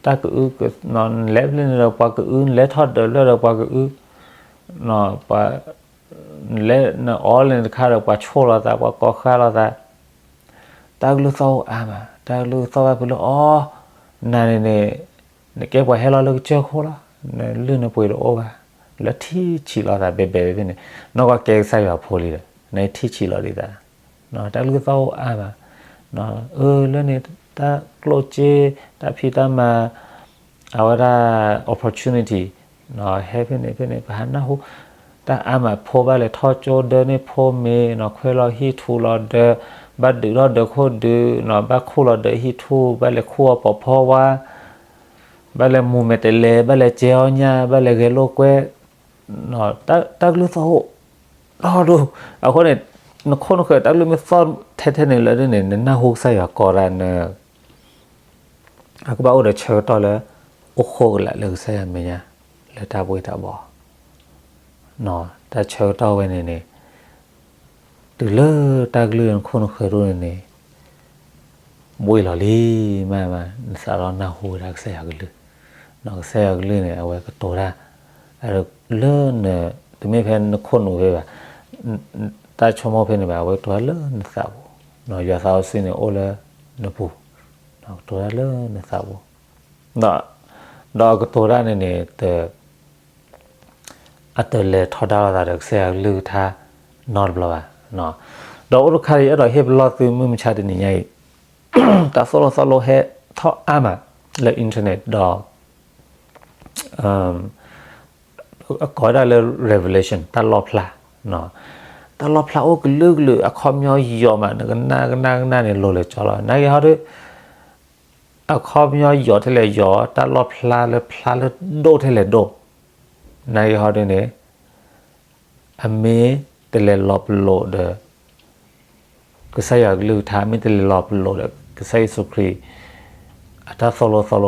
တၢ်ကအု, နလဲၤဖဲန့ၣ်ဒီးပှၤကအု, နလဲၤထီၣ်ဒၢးဖဲဒီးပှၤကအု, နလဲၤနအီလၢနတခါဒီး ပှၤဆိၣ်လိာ်သး, ပှၤကိးဃါလိာ်သး, တၢ်ကလုၢ်သီၣ်အိၣ်အါမး, တၢ်ကလုၢ်သီၣ်ဘၣ်ဖုးလၢအီ, နၤန့ၣ်န့ၣ် နကဲပှၤဟဲလီၤလၢကစၢၢ်ခိၣ်လီၤ, နလုၢ်နပှ့ၤတအိၣ်ဘၣ်, လၢထံၣ်ဆံးလိာ်သးဘဲဘဲဖဲန့ၣ်, နီၢ်ကီၢ်ကဲကစၢ်ယွၤဖိလံဒီး နထံၣ်ဆံးလိာ်ဒံးသး, တၢ်ကလုၢ်သီၣ်အိၣ်အါမး, အၢ လၢန့ၣ် တၢ်ကျိၣ်စ့, တၢ်ဖံးတၢ်မၤ, အဝဲဒၣ် opportunity ဟဲဖဲန့ၣ်ဖဲန့ၣ် ပဟးနၢ်ဟူ, တၢ်အါမး ဖိဘၣ်လဲၤထီၣ်ကၠိဒၢန့ၢ်ဖိမ့ၤ, ခွဲးလီၤဟံၣ်ထူလီၤဒၢ, ဘၣ်ဒုးထီၣ်ဒၢးခိၣ်ဒုး, ဘၣ်ခူၣ်လီၤဒၢးဟံၣ်ထူ, ဘၣ်လဲၤခူၣ်အီၤပိာ်ဖီဝါ, ဘၣ်လဲၤမူၤမဲာ်တဲးလဲး, ဘၣ်လဲၤကဲအီၣ်ညၣ်, ဘၣ်လဲၤဂဲၤလိာ်ကွဲ, တၢ်ကလုၢ်သီၣ်အိၣ် ဒီဒိၣ်, အဃိန့ၣ် နခိၣ်နဃၢၤတၢ်ကလုၢ်မ့ၢ်သီၣ်ထဲထဲန့ၣ်လၢဒ်န့ၣ် နနၢ်ဟူကစၢ်ယွၤကိးဒၣ်န အကဘၣ်အိၣ်ဒီးဆၢကတီၢ်လၢ အိၣ်ဃိကလာ်လၢကစၢ်ယွၤမဲာ်ညါ လၢတၢ်ဘှံးတၢ်ဘှီၣ်, တၢ်ဆၢကတီၢ်ဝဲန့ၣ်န့ၣ် တုၤလၢတၢ်ကလုၢ်နခိၣ်နဃၢၤဒိၣ်န့ၣ်န့ၣ် ဘှံးလီၤလံမးမး နသးလီၤနၢ်ဟူဝဲဒၣ်ကစၢ်ယွၤကလုၢ်, ကစၢ်ယွၤကလုၢ်န့ၣ် အဝဲကတိၤတၢ် လၢန တမ့ၢ်ဖဲနခိၣ်နူာ်ဖဲဘၣ်, တၢ်ဆိကမိၣ်ဖဲန့ၣ်ဘၣ် အဝဲကတိၤတၢ်လၢနသးပူၤ, ယွၤသးစီဆှံန့ၣ်အိၣ်လၢနပူၤ, ကတိၤတၢ်လၢနသးပူၤ, ဒီးအကတိၤတၢ်န့ၣ်န့ၣ် အတလဲၤထီဒါလိာ်သးဒီးကစၢ်ယွၤကလုၢ်ကထါနီတဘျီဘၣ်. ဒီးအိၣ်တခါအံၤ အဲၣ်ဒိးဟ့ၣ်ပလီၢ်သုမုၢ်မဆါတနံၤညါအံၤ, တၢ်သိၣ်လိသီလိဟဲထီၣ်အါမးလၢ internet ဒီး အကိးဝဲဒၣ်လၢ revelation တၢ်လီၣ်ဖျါ, တၢ်လီၣ်ဖျါအိၣ်ကလုာ်ကလုာ် အခီပညီယိာ်မး နကနၣ်ကနၣ်ကနၣ်န့ၣ် လိၤလၢကၠီလီၤ. နာ်က့ဟီဒီး အခီပညီယိာ်ထဲလဲၣ်ယိာ် တၢ်လီၣ်ဖျါလၢဖျါလၢဒိၣ်ထဲလဲၣ်ဒိၣ်, နာ်က့ဟီဒ်န့ၣ် အမ့ၢ်တလဲၤလီၤပလိာ်ဒီး ကစၢ်ယွၤကလုၢ်ကထါ မ့ၢ်တလဲၤလီၤပလိာ်ဒီး ကစၢ်ယ့ၣ်ၡူးခရံာ် အတၢ်သိၣ်လိသီလိ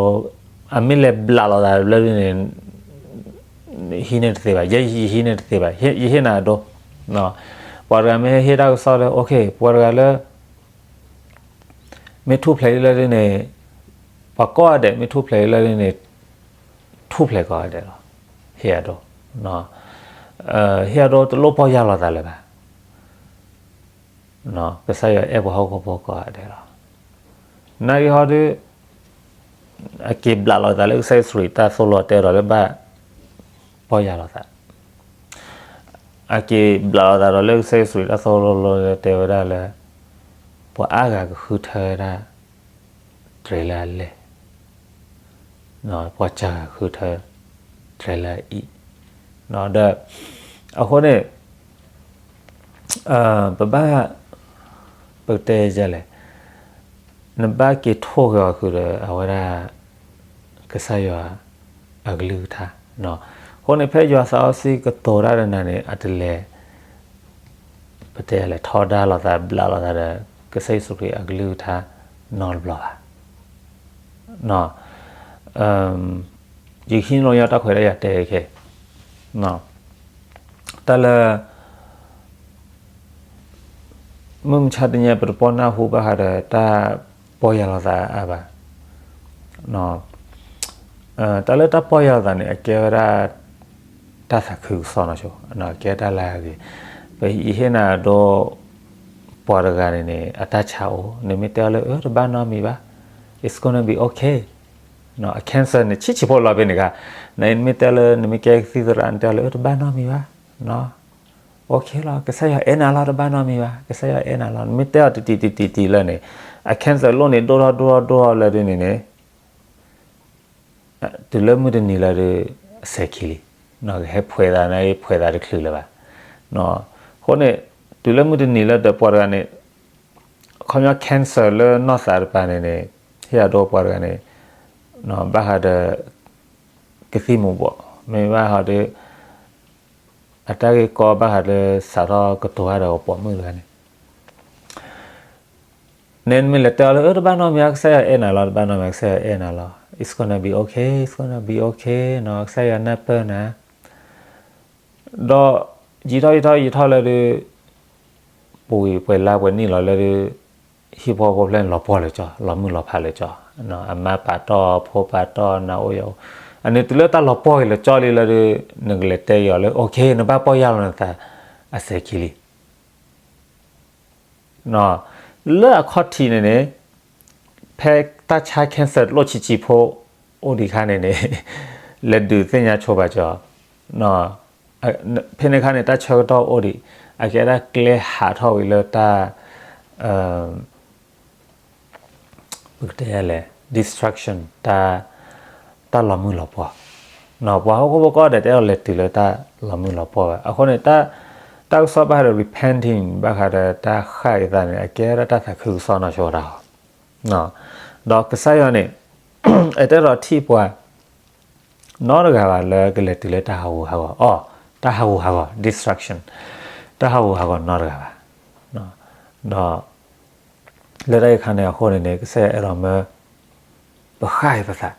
အမ့ၢ်လဲၤဘျးလိာ်သးဘျၢဒ်န့ၣ် ဟံးန့ၢ်တသ့ဘၣ်, ယဲယဟံးန့ၢ်တသ့ဘၣ်, ယဟ့ၣ်နၤအဒိ, ပှၤတဂၤမ့ၢ်ဟ့ၣ်တၢ်ကစီၣ်လၢ ပှၤတဂၤလၢ မ့ၢ်ထူၣ်ဖျဲးလံလၢဒ်န့ၣ် ပှၤကိးဂၤဒဲး မ့ၢ်ထူၣ်ဖျဲးလံလၢဒ်န့ၣ် ထူၣ်ဖျဲးကိးဂၤဒဲးလီၤ. ဟ့ၣ်အဒိ, ဟ့ၣ်အဒိတလိၣ်ပီၢ်ယၢ်လီၤသးလၢၤဘၣ်. ကစၢ်ယွၤအဲၣ်ပှၤဟီၣ်ခိၣ်ဖိကိးဂၤဒဲးလီၤ. နာ်က့ဟီဒ် အက့ၤဘျးလိာ်သးလၢကစၢ်ယ့ၣ်ၡူးခရံာ်တၢ်သိၣ်လိတဲဒီးလၢဘၣ် ပီၢ်ယၢ်လီၤသး, အက့ၤဘျးလိာ်သးဒီးလၢကစၢ်ယ့ၣ်ၡူးခရံာ်တၢ်သိၣ်လိလီၤတဲဝဲဒၣ်လၢ ပှၤအါဂၤကဃုထၢဝဲဒၣ် တြဲၤလၢအလဲၢ်, ပှၤစှၤဂၤဃုထၢ တြဲၤလၢအအံၣ်, ဒီး အဃိန့ၣ် ပဘၣ် ပကတဲယဲလဲၣ်, နဘၣ်က့ၤထိၣ်ဂဲၤအီၤဃုာ်ဒီး အဝဲဒၣ် ကစၢ်ယွၤအကလုၢ်ကထါ, အဃိန့ၣ် ဖဲယွၤသးစီဆှံကတိၤတၢ်ဒီးနၤန့ၣ် အတလဲၤ ပတဲလဲၤထီဒါလိာ်သး ဘျးလိာ်သးဒီး ကစၢ်ယ့ၣ်ၡူးခရံာ်အကလုၢ်ကထါနီတဘျီဘၣ်. ယကဟံးန့ၢ်လီၤညီတၢ်ခွဲးတၢ်ယာ်တဲခဲ တၢ်လၢ မုၢ်မဆါတနံၤညါ ပတပီၢ်နၢ်ဟူဘၣ်ဃးဒီးတၢ်ပီၢ်ယၢ်လီၤသးအါဘၣ်. တၢ်လၢတၢ်ပီၢ်ယၢ်လီၤသးန့ၣ် အကဲဝဲဒၣ် တၢ်သးခုကစီၣ်နီၢ်ဆိ, ကဲတၢ်လၢအဂ့ၤ, ပဟံးနၤဒိ ပှၤတဂၤန့ၣ်န့ၣ် အတၢ်ဆါအိၣ်, နမ့ၢ်တဲအီၤလၢ အၢ တဘၣ်နီတမံၤဘၣ်, it's gonna be okay, အ cancer န့ၣ် ဆံးဆံးဖိလီၤဖဲန့ၣ်ခါ, နမ့ၢ်တဲလၢ နမ့ၢ်ကဲကသံၣ်သရၣ် နတဲအီၤလၢ အၢ တဘၣ်နီတမံၤဘၣ်, okay လီၤ, ကစၢ်ယွၤအဲၣ်နၤလီၤ တဘၣ်နီတမံၤဘၣ်, ကစၢ်ယွၤအဲၣ်နၤလီၤ, နမ့ၢ်တဲအီၤတံၤတံၤတံၤတံၤတံၤလၢန့ၣ် အ cancer လိၣ်န့ၣ် ဒိၣ်ထီၣ်ဒိၣ်ထီၣ်ဒိၣ်ထီၣ်လၢဒ်န့ၣ်န့ၣ် တုၤလၢမုၢ်တနံၤလၢဒ် အစဲၤခံလံ, ကဟဲဖှဲးသးန့ၣ် ဖှဲးသးတချုးလၢၤဘၣ်, အဃိန့ၣ် တုၤလၢမုၢ်တနံၤလၢဒီးပှၤတဂၤန့ၣ် ခီပညီ cancer လၢနီၢ်သးတပၤန့ၣ်န့ၣ် ဟ့ၣ်အဒိပှၤတဂၤန့ၣ် ဘၣ်ဃးဒီး ကသံၣ်မူၤဘှီး မ့ၢ်ဘၣ်ဃးဒီး အတၢ်ဂ့ၢ်ကီဘၣ်ဃးလၢစးထီၣ်ကတိၤတၢ်ဒီးပိာ်မုၣ်တဂၤန့ၣ် နမ့ၢ်လဲၤတဲအီၤလၢ အၢ တဘၣ်နီတမံၤ ကစၢ်ယွၤအဲၣ်နၤလီၤ, တဘၣ်နီတမံၤ ကစၢ်ယွၤအဲၣ်နၤလီၤ, it's gonna be okay, it's gonna be okay နီၤ, ကစၢ်ယွၤနၢ်ပၢၢ်နၤ, ဒီးယံာ်ထီၣ်ယံာ်ထီၣ်ယံာ်ထီၣ်လၢဒ် ပူၤကွံာ်ပှဲၤလါပှဲၤနံၣ်လီၤလၢဒ် ဟံၣ်ဖိဃီဖိဖျၢၣ်န့ၣ်လီၤပှီၢ်လၢကၠီ, လီၤမုၢ်လီၤဖးလၢကၠီ, အမါပာ်တီၢ် ဖိပာ်တီၢ် နၤအိၣ်ယၤအိၣ်, အန့ၣ်တုၤလၢတၢ်လီၤပှီၢ်က့ၤလၢကၠီလံလၢဒ် နကလဲၤတဲအီၤလၢ okay နဘၣ်ပီၢ်ယၢ်လီၤနသး အစဲၤခံလံ လၢအခီၣ်ထံးန့ၣ်န့ၣ် ဖဲတၢ်ဆါ cancer လိၣ်ဆံးဆံးဖိ အိၣ်ဒံးခါန့ၣ်န့ၣ် လဲၤဒုးသ့ၣ်ညါဆိပာ်ကၠီ, ဖဲန့ၣ်ခါန့ၣ် တၢ်ဆၢကတီၢ်အိၣ်ဒံး, အကဲဒၣ်ကျဲဟးထီၣ်ဝံၤလၢတၢ် ပကတဲလဲၣ် destruction တၢ်လီၤမုၢ်လီၤပှီၢ်, ပှၤဟီၣ်ခိၣ်ဖိကိးဂၤဒဲးတအဲၣ်ဒိးလဲၤတုၤလၢတၢ်လီၤမုၢ်လီၤပှီၢ်ဘၣ်. အဃိန့ၣ် တၢ်ကစီၣ်ဘၣ်ဃးဒီး repenting ဘၣ်ဃးဒီးတၢ်ဃၣ်က့ၤသးန့ၣ် အကဲဒၣ်တၢ်သးခုကစီၣ်နီၢ်ဆိတၢ်ဃီ, ဒီးကစၢ်ယွၤန့ၣ် အတအဲၣ်ဒိးထံၣ်ပှၤ နီတဂၤဘၣ်လၢကလဲၤတုၤလၢတၢ်ဟးဂူာ်ဟးဂီၤ, အီ တၢ်ဟးဂူာ်ဟးဂီၤ destruction တၢ်ဟးဂူာ်ဟးဂီၤနီတဂၤဘၣ်. ဒီး လၢတၢ်အံၤခါန့ၣ်အဃိန့ၣ်န့ၣ် ကစၢ်ယွၤအဲၣ်ဒိးမၢ ပဃၣ်က့ၤပသး,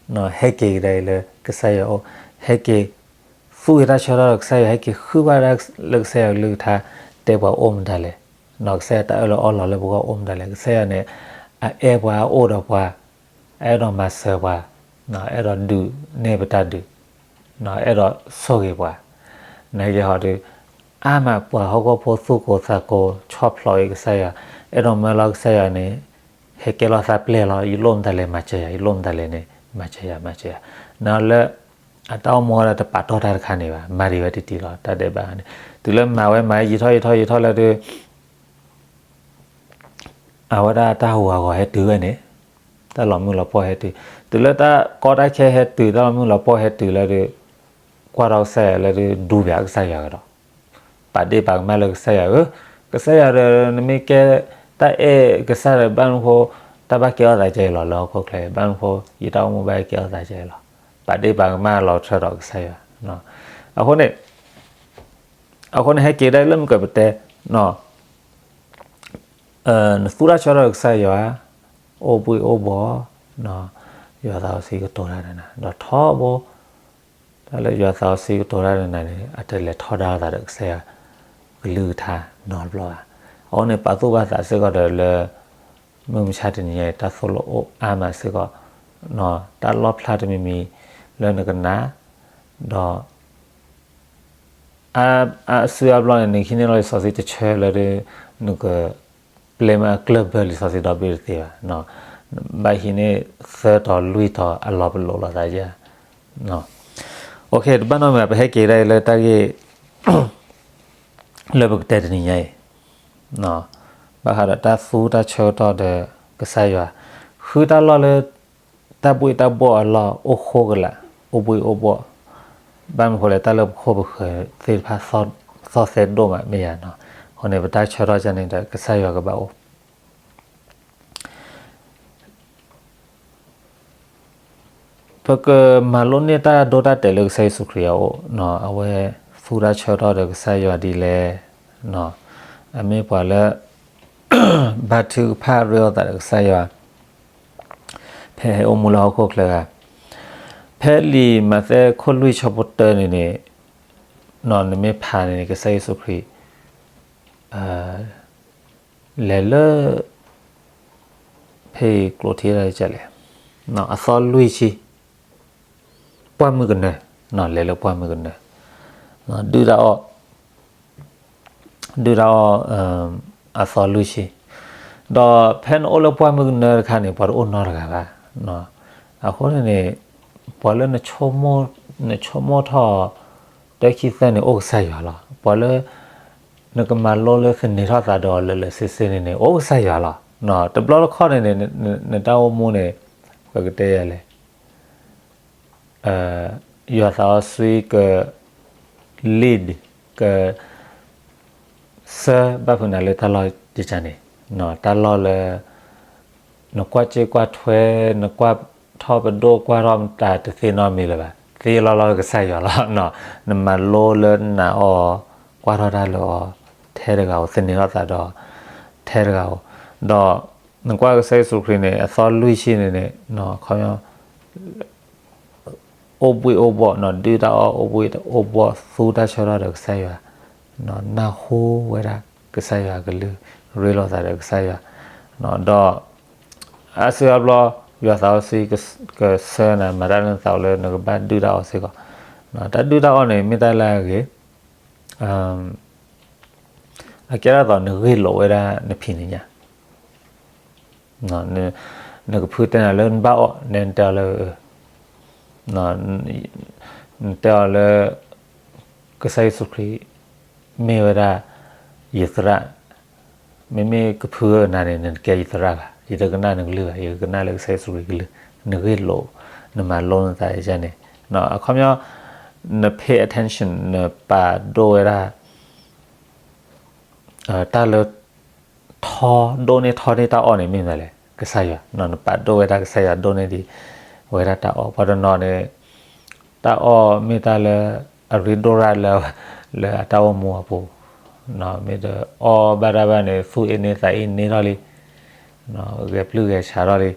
ဟဲက့ၤကဒါအံၤလၢကစၢ်ယွၤအအိၣ်, ဟဲက့ၤသူၣ်က့ၤတၢ်ဆၢကတီၢ်ဒီးကစၢ်ယွၤ, ဟဲက့ၤဃုဘၣ်ဒၣ်လၢကစၢ်ယွၤကလုၢ်ကထါ တဲပှၤအိၣ်မတၤလဲၣ်, ကစၢ်ယွၤတၢ်အၢၣ်လီၤအီလီၤလၢပဂီၢ်အိၣ်မတၤလဲၣ်, ကစၢ်ယွၤန့ၣ် အအဲၣ်ပှၤအအိၣ်ဒီးပှၤ အအဲၣ်ဒိးမၤစၢၤပှၤ, အဲၣ်ဒိးဒုးနဲၣ်ပတၢ်ဒုး, အဲၣ်ဒိးဆိၣ်ဂ့ၤပှၤ, နကဟီဒီး အါမးပှၤဟီၣ်ခိၣ်ဖိသူၣ်ကိၢ်သးကိၢ် ဆီၣ်ဖျိးအံၤကစၢ်ယွၤ, အဲၣ်ဒိးမၢလီၤကစၢ်ယွၤန့ၣ် ဟဲကဲလီၤသးပျဲၢ်လီၤ, ယလိၣ်မတၤလဲၣ်မၤစၢၤယၤ, ယလိၣ်မတၤလဲၣ်န့ၣ် မၤစၢၤယၤ, မၤစၢၤယၤ, နလၢ အတၢ်အိၣ်မူဒီးတပာ်တီၢ်တၢ်တခါန့ၣ်ဘၣ်, မၤဒံးဝဲတံၢ်တံၢ်လီၤ, တၢ်ဒဲးဘးန့ၣ်, တုၤလၢမၤဝဲမၤယံာ်ထီၣ်ယံာ်ထီၣ်ယံာ်ထီၣ်လၢဒ် အဝဲဒၣ်တၢ်ဟးဂူာ်ဟးဂီၤဟဲတုၤဝဲန့ၣ်, တၢ်လီၤမုၢ်လီၤပှီၢ်ဟဲတုၤ, တုၤလၢတၢ်ကီတၢ်ခဲဟဲတုၤ တၢ်လီၤမုၢ်လီၤပှီၢ်ဟဲတုၤလၢဒ် ကွၢ်ထီၣ်ကစၢ်ယွၤလၢဒ် ဒူဘၣ်ကစၢ်ယွၤကဒီး, ပာ်ဒ့ၣ်ပာ်ကမၣ်လၢကစၢ်ယွၤဧၢ, ကစၢ်ယွၤဒီး နမ့ၢ်ကဲတၢ်အဲၣ်ကစၢ်ဒီး ဘၣ်မနုၤဃိ တၢ်ဘၣ်ကဲထီၣ်သးကဲအံၤလီၤ လၢဟီၣ်ခိၣ်ချၢ, ဘၣ်မနုၤဃိ ယတၢ်အိၣ်မူဘၣ်ကဲထီၣ်သးကဲအံၤလီၤ, ပာ်ဒ့ၣ်ပာ်ကမၣ်လီၤထၢဒီးကစၢ်ယွၤ, အဃိန့ၣ် အဃိန့ၣ် ဟဲက့ၤဒၣ်လၢမုၢ်ကပတဲ နသူၣ်တၢ်ဆၢကတီၢ်ဒီးကစၢ်ယွၤ, အိၣ်ဘှံးအိၣ်ဘှီၣ်, ယွၤသးစီဆှံကတိၤတၢ်ဒီးနၤ, ဒီးထီဘိ တၢ်လၢယွၤသးစီဆှံကတိၤတၢ်ဒီးနၤန့ၣ် အတလဲၤထီဒါလိာ်သးဒီးကစၢ်ယွၤကလုၢ်ကထါနီတဘျီဘၣ်. အဃိန့ၣ် ပာ်သူၣ်ပာ်သးစ့ၢ်ကီးဒီးလၢ မုၢ်မဆါတနံၤညါအံၤ တၢ်သိၣ်လိအိၣ်အါမးစ့ၢ်ကီး, တၢ်လီၣ်ဖျါတမံၤမံၤလၢနကနၣ်, ဒီး အါစုအါဘျီန့ၣ် နကဟံးန့ၢ်လီၤလံာ်စီဆှံတဆၢလၢဒ် နကပျဲမးအကျၢၢ်ဘၢလံာ်စီဆှံဒီဘ့ၣ်တသ့ဘၣ်. ဘၣ်ဟံးန့ၢ်သၢတီၤလွံၢ်တီၤအလီၤပလိာ်လိာ်သးယါ. တဘၣ်နီတမံၤဘၣ် ပဟဲက့ၤဒၣ်အံၤလၢတၢ်ဂ့ၢ် လၢပကတဲတနံၤညါအံၤ ဘၣ်ဃးဒီးတၢ်သူတၢ်ဆၢကတီၢ်ဒီးကစၢ်ယွၤ, ဃုတၢ်လီၢ်လၢ တၢ်ဘှံးတၢ်ဘှီၣ်အလီၢ် အိၣ်ဃိကလာ်, အိၣ်ဘှံးအိၣ်ဘှီၣ်, ဘၣ်မနုၤဃိလဲၣ် တၢ်လၢပခိၣ်ပဃၢၤသ့ၣ်တဖၣ် သီၣ်သဲဒိၣ်မးမ့ၢ်ယါနီၤ. အဃိန့ၣ် ပတၢ်ဆၢထီၣ်ကန့ၣ်ဒီး ကစၢ်ယွၤကဘၣ်အိၣ် ပကမၤလိန့ၢ်တၢ်ဒိတၢ်တဲာ်လၢကစၢ်ယ့ၣ်ၡူးခရံာ်အအိၣ်, အဝဲသူတၢ်ဆၢကတီၢ်ဒီးကစၢ်ယွၤဒ်လဲၣ်, အမ့ၢ်ပှၤလၢ ဘါထုကဖၣ်ရ့လိာ်သးဒီးကစၢ်ယွၤ ဖဲဟဲအိၣ်မူလၢဟီၣ်ခိၣ်ချၢဧါ. ဖဲလံာ်မးသဲခိၣ်လွံၢ်ဆၢဖိတၢန့ၣ်န့ၣ်, နမ့ၢ်ဖးန့ၣ်န့ၣ် ကစၢ်ယ့ၣ်ၡူးခရံာ် လဲၤလၢ ဖဲအံၤကျိးထံတၢ်လဲၣ်, အသီလွံၢ်ဆံ ပှၢ်မုၢ်ကနၢၤ, လဲၤလၢပှၢ်မုၢ်ကနၢၤ. ဒုၣ်တၢ်အီၣ် ဒုၣ်တၢ်အီၣ် အသီလွံၢ်ဆံ, ဒီးဖဲနအိၣ်လၢပှၢ်မုၢ်ကနၢတခါန့ၣ် ပှၤတအိၣ်နီတဂၤဘၣ်. အဃိန့ၣ်န့ၣ် ပှၤလၢ နဆိကမိၣ်ထီၣ် တၢ်ခံသၢန့ၣ် အိၣ်ကစၢ်ယွၤလီၤ. ပှၤလၢ နကမၤလိလၢသန့ၤထီၣ်သးဒီးလၢာ်လၢာ်ဆ့ဆ့န့ၣ်န့ၣ် အိၣ်ကစၢ်ယွၤလီၤ. တဘျီတခီၣ်န့ၣ်န့ၣ် နတၢ်အိၣ်မူန့ၣ် ပကတဲယၤလဲၣ် ယွၤသးစီဆှံက lead က ဆှၢဘၣ်ဖုးနၤလၢတၢ်လီၢ်တကန့ၣ်, တၢ်လီၢ်လၢ နကွၢ်စ့ကွၢ်ထွဲ နကွၢ်ထီၣ်ပဒိၣ်ကွၢ်ထီၣ်မတၤတသ့နီတမံၤလၢၤဘၣ်, သ့လီၤလီၤကစၢ်ယွၤလီၤ. နမၤလိလၢနာ်အီၤ ကွၢ်ထီၣ်တၢ်လၢအီၤ ထဲတဂၤဧိၤ, သန့ၤထီၣ်သးဒီး ထဲတဂၤဧိၤ, ဒီး နကွၢ်ကစၢ်ယ့ၣ်ၡူးခရံာ်န့ၣ် အသီလွံၢ်ဆံန့ၣ်န့ၣ် ခီ အိၣ်ဘှံးအိၣ်ဘှီၣ်, ဒုၣ်တၢ်အီၣ်အိၣ်ဘှံးအိၣ်ဘှီၣ် သူတၢ်ဆၢကတီၢ်ဒီးကစၢ်ယွၤ, နၢ်ဟူဝဲဒၣ်ကစၢ်ယွၤအကလုၢ်, ရ့လိာ်သးဒီးကစၢ်ယွၤ, ဒီး အါစုအါဘျီ ယွၤသးစီဆှံ ကဆှၢနၤ မၤတၢ်လၢနသးအိၣ်လၢနကဘၣ်ဒုၣ်တၢ်အီၣ်စ့ၢ်ကီး, တၢ်ဒုၣ်တၢ်အီၣ်န့ၣ် မ့ၢ်တၢ်လၢအဂ့ၤ အကဲထီၣ်သးနဂ့ၢ်လိာ်ဝဲဒၣ်နဖံးနညၣ်, နကဖုတဲနၤလၢနဘၣ်အီၣ် နတဲအီၤလၢ နတဲအီၤလၢ ကစၢ်ယ့ၣ်ၡူးခရံာ် မ့ၢ်ဝဲဒၣ် ယသရၣ်, မ့မ့ၢ်ကဖုနၤန့ၣ် နတကဲယသရၣ်ဘၣ်, ယတကနၣ်နကလုၢ်ဘၣ်, ယကနၣ်လၢကစၢ်ယ့ၣ်ၡူးခရံာ်ကလုၢ်, နဂ့ၢ်လိာ်, နမၤလိနသးန့ၣ်, အခီပညီ န pay attention နပာ်ဒိၣ်ဝဲဒၣ် တၢ်လၢ ထီ ဒိၣ်န့ၢ်ထီန့ၢ်တၢ်အီၣ်န့ၣ်မ့ၢ်မနုၤလဲၣ်, ကစၢ်ယွၤ, နပာ်ဒိၣ်ဝဲဒၣ်ကစၢ်ယွၤဒိၣ်န့ၢ်ဒံး ဝဲဒၣ်တၢ်အီၣ်, ပှၤတနီၤန့ၣ် တၢ်အီၣ်မ့ၢ်တၢ်လၢ အရ့ဒိၣ်ရၣ်လၢ လၢအတၢ်အိၣ်မူအပူၤ, မ့ၢ်တအီၣ်ဘၣ်တၢ်ဘၣ်န့ၣ် သူၣ်အ့န့သးအ့န့ထီၣ်လံ, ဂဲၤပျုၢ်ဂဲၤဆးထီၣ်လံ,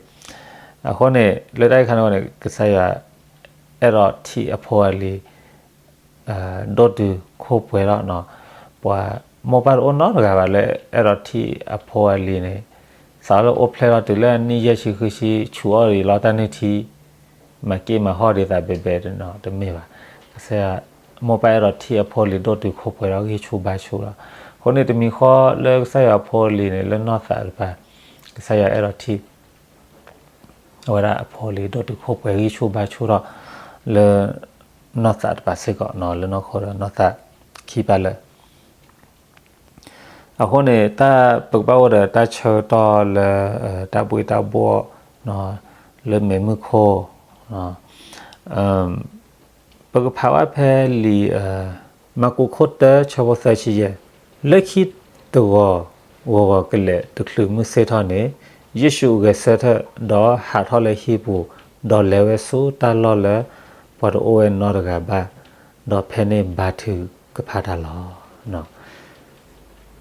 အဃိန့ၣ် လၢတၢ်အံၤခါန့ၣ်န့ၣ် ကစၢ်ယွၤ အဲၣ်ဒိးထံၣ်အဖိအလံၤ ဒိၣ်တုာ်ခိၣ်ပှဲၤထီၣ်, ပှၤမိၢ်ပၢ်တအိၣ်နီတဂၤဘၣ်လၢအဲၣ်ဒိးထံၣ်အဖိအလံၤန့ၣ်, သးလၢအိၣ်ဖျဲၣ်ထီၣ်တုၤလၢအနံၣ်ယဲၢ်ဆံဃုဆံ ဆူးအီၣ်ဒံးလီတၢ်နုၢ်ထံ, မၤက့ၢ်မၤဟီၣ်ဒံးသးဘဲဘဲတနီၤတမ့ၢ်ဘၣ်, ကစၢ်ယွၤ, မိၢ်ပၢ်အဲၣ်ဒိးထံၣ်အဖိအလံၤဒိၣ်တုာ်ခိၣ်ပှဲၤထီၣ်ဂံၢ်ဆူၣ်ဘါဆူၣ်လီၤ, အဃိန့ၣ်တမံၤဃီလၢကစၢ်ယွၤအဖိအလံၤန့ၣ် လၢနီၢ်သးတပၤ, ကစၢ်ယွၤအဲၣ်ဒိးထံၣ် အဝဲဒၣ်အဖိအလံၤဒိၣ်တုာ်ခိၣ်ပှဲၤဂံၢ်ဆူၣ်ဘါဆူၣ်ထီၣ် လၢ နီၢ်သးတပၤစ့ၢ်ကီး, လၢနီၢ်ခိဒီးနီၢ်သးခံပာ်လၢာ်, အဃိန့ၣ် တၢ်ပကဘၣ်အိၣ်ဒီးတၢ်ဆၢကတီၢ်လၢ တၢ်ဘှ့ၣ်တၢ်ဘှီၣ် လၢမ့ၢ်မုၢ်ခိၣ် ပကဖးဘၣ်ဖဲလံာ် မၢ်ကူးခိၣ်တၢ ဆၢဖိသၢဆံယဲၢ်, လၢခံတဂီၤ ဂီၤဂီၤကလဲာ်တချုးမုၢ်ဆ့ၣ်ထီၣ်န့ၣ်, ယ့ၣ်ၡူးဂဲၤဆၢထၢၣ် ဒီးဟးထီၣ်လၢဟံၣ်ပူၤ, ဒီးလဲၤဝဲဆူတၢ်လီၢ်လၢ ပှၤတအိၣ်ဝဲနီတဂၤဘၣ်, ဒီးဖဲန့ၣ်ဘါထုကဖၣ်တၢ်လီၤ.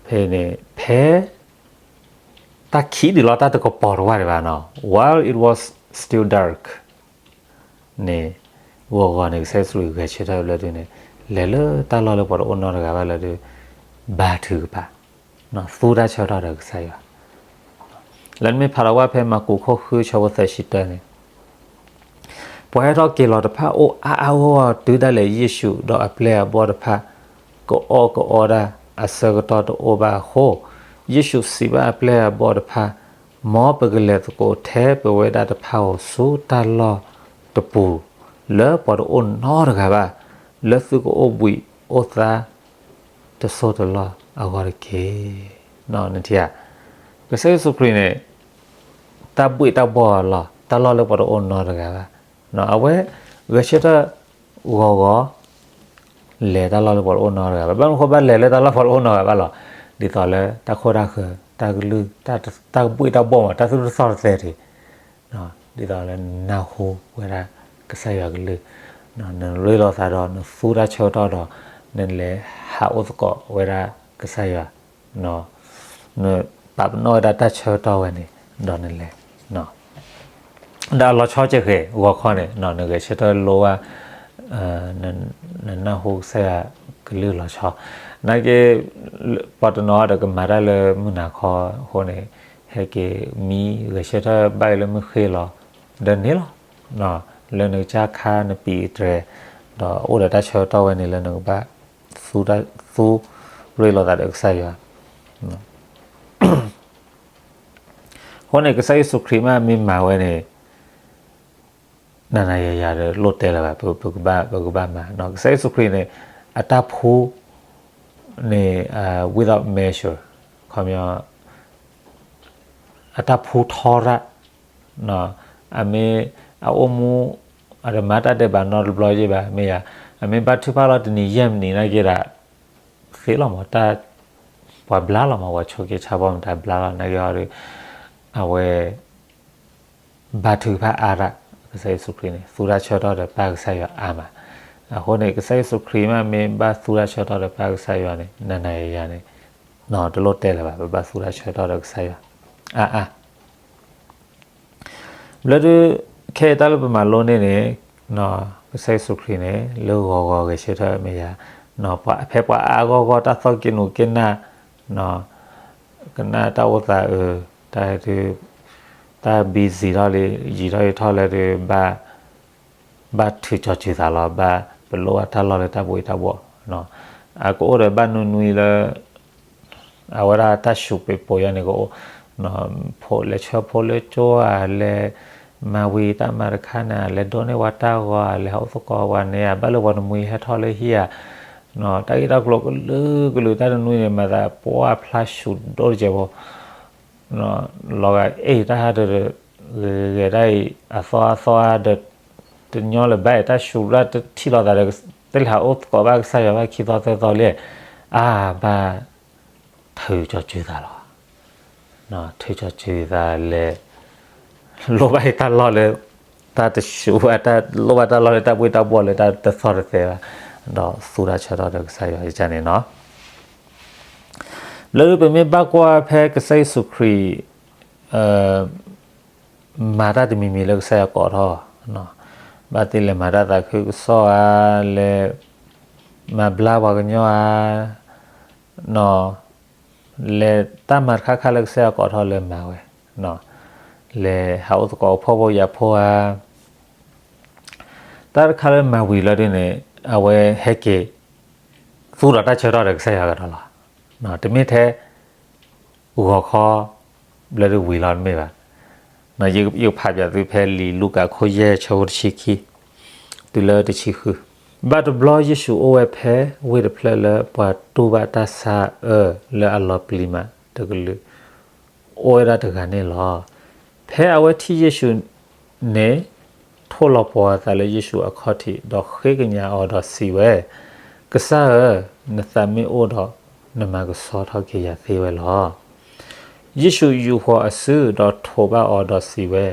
ဖဲန့ၣ် ဖဲ တၢ်ခံးဒံးလီၤ တၢ်တကပီၤတဝၢ်ဒံးဘၣ်နီၤ, while it was still dark န့ၣ်, ဂီၤဂီၤန့ၣ် ကစၢ်ယ့ၣ်ၡူးခရံာ်ဂဲၤဆၢထၢၣ်ဘျၢဒုန့ၣ်, လဲၤလၢတၢ်လီၢ်လၢပှၤတအိၣ်နီတဂၤဘၣ်လၢဒု, ဘါထုကဖၣ်, သူတၢ်ဆၢကတီၢ်ဒီးကစၢ်ယွၤ, လၢနမ့ၢ်ဖးလီၤဝဲဖဲမၢ်ကူးခိၣ်ဃုဆၢဖိသၢဆံတၢန့ၣ် ပှၤဟဲထီၣ်က့ၤလီၤတဖၣ်အိၣ်အါအါဂီၢ်ဂီၢ် တုၤဒၣ်လဲာ်ယ့ၣ်ၡူးဒီးအပျဲၢ်အဘီၣ်တဖၣ် ကအီၣ်ကအီတၢ်အဆၢကတီၢ်တအိၣ်ဘၣ်အဃိ, ယ့ၣ်ၡူးစံးဘၣ်အပျဲၢ်အဘီၣ်တဖၣ်, မ်ပကလဲၤသကိးထဲပဝဲဒၣ်တဖၣ်ဧိၤ ဆူတၢ်လီၢ်တပူၤ လၢပှၤတအိၣ်နီတဂၤဘၣ်, လၢသုကအိၣ်ဘှံးအိၣ်သါတစိၢ်တလီၢ်အဂီၢ်တက့ၢ်. နထံၣ်ဧါ, ကစၢ်ယ့ၣ်ၡူးခရံာ်န့ၣ် တၢ်ဘှ့ၣ်တၢ်ဘှီၣ်အလီၢ်, တၢ်လီၢ်လၢပှၤတအိၣ်နီတဂၤဘၣ်, အဝဲဂဲၤဆၢထၢၣ်ဂီၤဂီၤ လဲၤတၢ်လီၢ်လၢပှၤတအိၣ်နီတဂၤဘၣ်. ဘၣ်မနုၤဃိဘၣ်လဲၤလၢတၢ်လီၢ်ပှၤတအိၣ်နီတဂၤဘၣ်လီၤ, ဒ်သိးလၢတၢ်ခိၣ်တၢ်ဃၢၤ တၢ်ကလုၢ် တၢ်ဘှ့ၣ်တၢ်ဘှီၣ်မး တၢ်သူၣ်တသီၣ်တသဲတ့ၢ် ဒ်သိးလၢနနၢ်ဟူဝဲဒၣ်ကစၢ်ယွၤကလုၢ်, နရ့လိာ်သးဒီး နသူတၢ်ဆၢကတီၢ်ဒီး နလဲၤဟးအိၣ်သကိးဝဲဒၣ်ကစၢ်ယွၤ, နပာ်ပနီၣ်ဝဲဒၣ်တၢ်ဆၢကတီၢ်ဝဲန့ၣ် ဒီးနလဲၤ ဒီးအလီၤဆီကဲဃဲၤ ဂီၤခီန့ၣ် နဂဲၤဆၢထၢၣ်လိဝဲ နနၢ်ဟူကစၢ်ယွၤကလုၢ်လီၤဆီ, နာ်က့ ပှၤတနီၤဒီးကမၤတၢ်လၢမုၢ်နၤခီအဃိန့ၣ်, ဟဲက့ၤမံဂဲၤဆၢထၢၣ်ဘၣ်လၢမုၢ်ဃ့ၢ်လီၤ, ဒီးန့ၣ်လီၤ, လၢနကစၢ်ခါနပံးတြဲၤ, ဒီးအိၣ်ဒီးတၢ်ဆၢကတီၢ်ဝဲန့ၣ်လၢနကဘၣ် သူရ့လိာ်သးဒီးကစၢ်ယွၤ. အဃိန့ၣ် ကစၢ်ယ့ၣ်ၡူးခရံာ်မ့ၢ်မၤဝဲန့ၣ် နၤနၤယၤယၤဒီးလိၣ်တဲလၢၤဘၣ်, ပကဘၣ်မၤ, ကစၢ်ယ့ၣ်ၡူးခရံာ်န့ၣ် အတၢ်ဖှူန့ၣ် without measure, ခီပညီ အတၢ်ဖှူထီရၣ်, အမ့ၢ်အအိၣ်မူ အတမၤတၢ်ဒဲးဘးနီတဘျီယဲၢ်ဘၣ်, မ့ၢ်ယၤ အမ့ၢ်ဘါထုကဖၣ်လီၤတနံၤယဲၢ်မံးနံးနာ်က့ဒီး သ့လီၤမး, ပှၤဘျါလီၤမး, ပှၤဆိးက့ဆါဘီမတၤဘျါလီၤ, နာ်က့ဟီဒီး အဝဲ ဘါထုကဖၣ်အါရၣ်, ကစၢ်ယ့ၣ်ၡူးခရံာ်န့ၣ် သူတၢ်ဆၢကတီၢ်ဒီးပၢ်ကစၢ်ယွၤအါမး. အဃိန့ၣ် ကစၢ်ယ့ၣ်ၡူးခရံာ်မ့ၢ်မ့ၢ်ဘၣ်သူတၢ်ဆၢကတီၢ်ဒီးပၢ်ကစၢ်ယွၤန့ၣ် နၤနၤယၤယၤန့ၣ် တလိၣ်တဲလၢၤဘၣ်, ပဘၣ်သူတၢ်ဆၢကတီၢ်ဒီးကစၢ်ယွၤအါအါ. ဘျီဒုး ခဲအံၤတၢ်လၢပမၤလိန့ၢ်န့ၣ် ကစၢ်ယ့ၣ်ၡူးခရံာ်န့ၣ် လၢဂီၤဂီၤဂဲၤဆၢထၢၣ်မ့ၢ်ယၤ, ဖဲပှၤအါဂီၢ်ဂီၢ် တၢ်သီၣ်က့ၤနူၤက့ၤနၢ်, ကနၣ်တၢ်အိၣ်သးအၢ, တၢ်ဒုး တၢ် busy ထီၣ်လံ, ယံာ်ထီၣ်ယံာ်ထီၣ်လၢဒုး ဘၣ်ထုးကၠီၤစုၤသးလီၤ, ဘၣ်ပလိၣ်ဘၣ်တၢ်လီၢ်လၢတၢ်ဘှံးတၢ်ဘှီၣ်, အကအိၣ်ဒီးဘၣ်နွံနွံလၢ အဝဲဒၣ်တၢ် ဆူး ပ့းပိာ်ယါန့ၣ်ကအိၣ်, ဖိလဲၤဆှၢဖိလၢကၠိဧါ, လဲၤမၤဝံၤတၢ်မၤတခါန့ၣ်, လဲၤဒိးန့ၢ်ဝဲတၢ်ဂီၤဧါ, လဲၤဟးအိၣ်သကိးဝဲန့ၣ်ဧါ, ဘၣ်လၢပှၤတမှံၤဟဲထီၣ်လၢဟံၣ်ဧါ, တၢ်ဂ့ၢ်တၢ်ကျိၤကလုာ်ကလုာ် တၢ်တနွံန့ၣ် မၤသးပှၢ်ဖျါဆူးဒိၣ်တကဲးဖိ လီၤဂာ်အ့ၣ်တၢ်ဟးဒီး ဂဲၤဒၣ်အံၤ အသီအသီအါဒီး တညီလၢၤဘၣ်အံၤ တၢ်ဆူးရၣ်တထံၣ်လိာ်သးဒီး တလဲၤဟးအိၣ်သကိးဘၣ်ကစၢ်ယွၤဘၣ်ခံသီသၢသီလံ, အါဘၣ်ထုးကၠီၤစုၤသးလီၤ, ထုးကၠီၤစုၤသးလဲၤ လိၣ်ဘၣ်အံၤတၢ်လီၢ်လၢ တၢ်တဆူးဘၣ်, လိၣ်ဘၣ်တၢ်လီၢ်လၢတၢ်ဘှံးတၢ်ဘှီၣ်လၢတၢ်တသီၣ်တသဲဘၣ်, ဒီးသူတၢ်ဆၢကတီၢ်ဒီးကစၢ်ယွၤန့ၣ်နီၤ. လၢပမ့ၢ်ဘၣ်ကွၢ်ဖဲကစၢ်ယ့ၣ်ၡူးခရံာ် မၤတၢ်တမံၤမံၤလၢကစၢ်ယွၤကိးထီၣ်, ဘၣ်သ့ၣ်လဲၤမၤတၢ်သးခုကစီၣ်ဧါ, လဲၤမၤဘျါပှၤကညီဧါ, လဲၤတၢ်မၤတခါခါလၢကစၢ်ယွၤကိးထီၣ်လၢမၤဝဲ, လဲၤဟးအိၣ်သကိးဖှီၣ်ဖိယာ်ဖိဧါ, တၢ်တခါလၢမၤဝံၤလီၤဒုးန့ၣ် အဝဲဟဲက့ၤ သူဒီးတၢ်ဆၢကတီၢ်ဒီးကစၢ်ယွၤကဒီးလီၤ. တမ့ၢ်ထဲ ဂီၤခီ ဘျၢဒုးဝံၤလီၤတမ့ၢ်ဘၣ်. ယကဖးပၠးသုဖဲလံာ်လူၤကၣ်ခိၣ်ယဲၢ်ဆၢဖိတဆံခံ တုၤလၢတဆံဃု. ဘၣ်တဘျီယ့ၣ်ၡူးအိၣ်ဝဲဖဲဝ့ၢ်တဖျၢၣ်လၢပှၤတူၢ်ဘၣ်တၢ်ဆါအၢလၢအလီၤပျံၤမးတကလုာ် အိၣ်ဝဲဒၣ်တဂၤန့ၣ်လီၤ. ဖဲအဝဲထံၣ်ယ့ၣ်ၡူးန့ၣ် ထိၣ်လီၤပှီၤအသးလၢယ့ၣ်ၡူးအခီၣ်ထံး ဒီးဃ့ကညးအီၤဒီးစံးဝဲ, ကစၢ်ဧၢ, နသးမ့ၢ်အိၣ်ဒီး နမၤကဆှီထီၣ်က့ၤယၤသ့ဝဲလီၤ. ယ့ၣ်ၡူးယူာ်ဃီၤအစုဒီးထိးဘၣ်အီၤဒီးစံးဝဲ,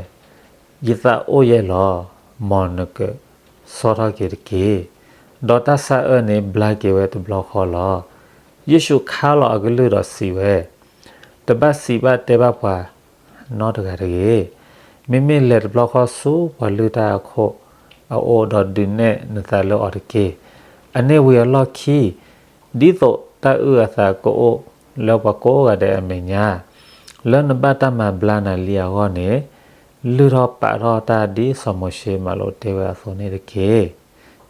ယသးအိၣ်ယဲလီၤ, မ်နကဆှီထီၣ်က့ၤတက့ၢ်. ဒီးတၢ်ဆါအၢန့ၣ်ဘျါက့ၤဝဲတဘျီဃီလီၤ. ယ့ၣ်ၡူးခါလီၤအကလုၢ်ဒီးစံးဝဲ, တဘၣ်စံးဘၣ်တဲဘၣ်ပှၤနီတဂၤတဂ့ၤ. မ့မ့ၢ်လဲၤတဘျီဃီဆူပှၤလုၢ်တၢ်အခိၣ်အအိၣ်ဒီးဒုးနဲၣ်နသးလၢအီၤတက့ၢ်. အန့ၣ်ဝံၤအလီၢ်ခံ ဒ်သိးတၢ်အုၣ်အသးကအိၣ်လၢပှၤကိးဂၤဒဲးအမဲာ်ညါ, လၢနဘၣ်တၢ်မၤဘျါနၤလံအဂီၢ်န့ၣ်, လုၢ်ထီၣ်ပာ်ထီၣ်တၢ်ဒ်စီၤမိၤၡ့မၤလိာ်တဲဝဲအသိးန့ၣ်တက့ၢ်.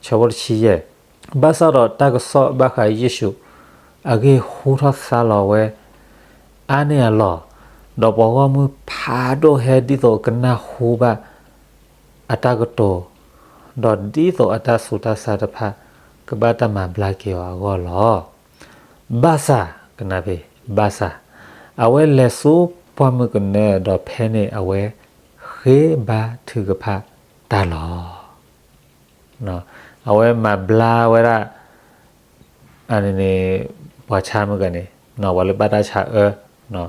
ဆၢဖိတဆံယဲၢ်. ဘၣ်ဆၣ်ဒီးတၢ်ကစီၣ်ဘၣ်ဃးယ့ၣ်ၡူး အဂ့ၢ်ဟူထီၣ်သါလီၤဝဲအါန့ၢ်အလီၢ်, ဒီးပှၤဂီၢ်မုၢ်ဖးဒိၣ်ဟဲဒ်သိးကနၢ်ဟူဘၣ် အတၢ်ကတိၤ, ဒီးဒ်သိးအတၢ်ဆူးတၢ်ဆါတဖၣ် ကဘၣ်တၢ်မၤဘျါက့ၤအီၤအဂီၢ်လီၤ. ဘၣ်ဆၣ်, ကနၣ်ဖဲ, ဘၣ်ဆၣ်, အဝဲလဲၤဆူပှၢ်မုၢ်ကနၢ, ဒီးဖဲန့ၣ်အဝဲဃ့ဘါထုကဖၣ်တၢ်လီၤ. အဝဲမၤဘျါဝဲဒၣ် အန့ၣ်န့ၣ် ပှၤဆါမုၢ်ကနၢန့ၣ် ပှၤလၢဘၣ်တၢ်ဆါအၢ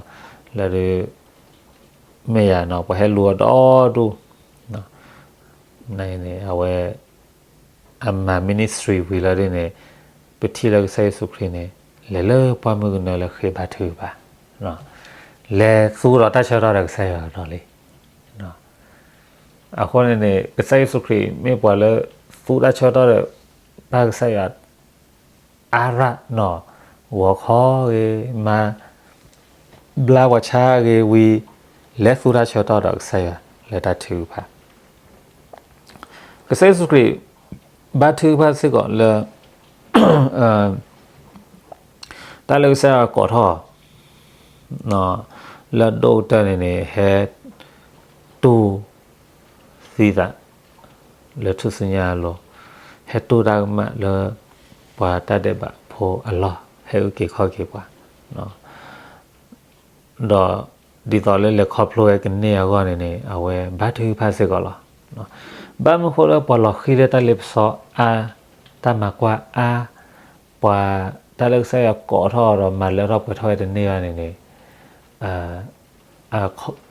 လၢဒုး မ့ၢ်ယၤ ပှၤဟဲလူၤအီၤဒီဒူၣ် န့ၣ် အဝဲ အမၤ ministry ဝံၤလီၤဒ်န့ၣ် ပထံၣ်လၢကစၢ်ယ့ၣ်ၡူးခရံာ်န့ၣ် လဲၤလၢပှၢ်မုၢ်ကနၢလၢဃ့ဘါထုကဖၣ် လဲၤသူဒီးတၢ်ဆၢကတီၢ်ဒီးကစၢ်ယွၤကဒီးလံ. အဃိန့ၣ်န့ၣ် ကစၢ်ယ့ၣ်ၡူးခရံာ်မ့ၢ်ပှၤလၢသူတၢ်ဆၢကတီၢ်ဒီး ပၢ်ကစၢ်ယွၤ အါရၣ်နီၤ ဂီၤခီဂ့ၤ မၤ ဘျါပှၤဆါဂ့ၤဝံၤ လဲၤသူတၢ်ဆၢကတီၢ်ဒီးကစၢ်ယွၤလၢတၢ်ထုကဖၣ် ကစၢ်ယ့ၣ်ၡူးခရံာ် ဘါထုကဖၣ်စ့ၢ်ကီးလၢ တၢ်လၢကစၢ်ယွၤကိးထီၣ် လၢအဒိၣ်ကတၢၢ်န့ၣ်န့ၣ် ဟဲတူၢ်သံသး လၢထူၣ်စုညါအလိၤ, ဟဲတူၢ်တၢ်ကမၣ်လၢပှၤတၢ်ဒဲးဘးဖိအလီၢ်, ဟဲအုၣ်က့ၤခီၣ်က့ၤပှၤ, ဒီးဒ်သိးလၢလဲၤခီဖျိဝဲကန့ၢ်အဂီၢ်န့ၣ်န့ၣ် အဝဲဘါထုကဖၣ်စ့ၢ်ကီးလီၤ. ဘၣ်မနုၤဃိလၢပှၤလီၤဃံၤလၢတၢ်လ့ပစီအါ, တၢ်မၤကွၢ်အါ, ပှၤတၢ်လၢကစၢ်ယွၤကိးထီၣ်ဒီးမၤလၢထီၣ်ပှဲၤထီၣ်ဝဲတန့ၢ်ဘၣ်န့ၣ်န့ၣ်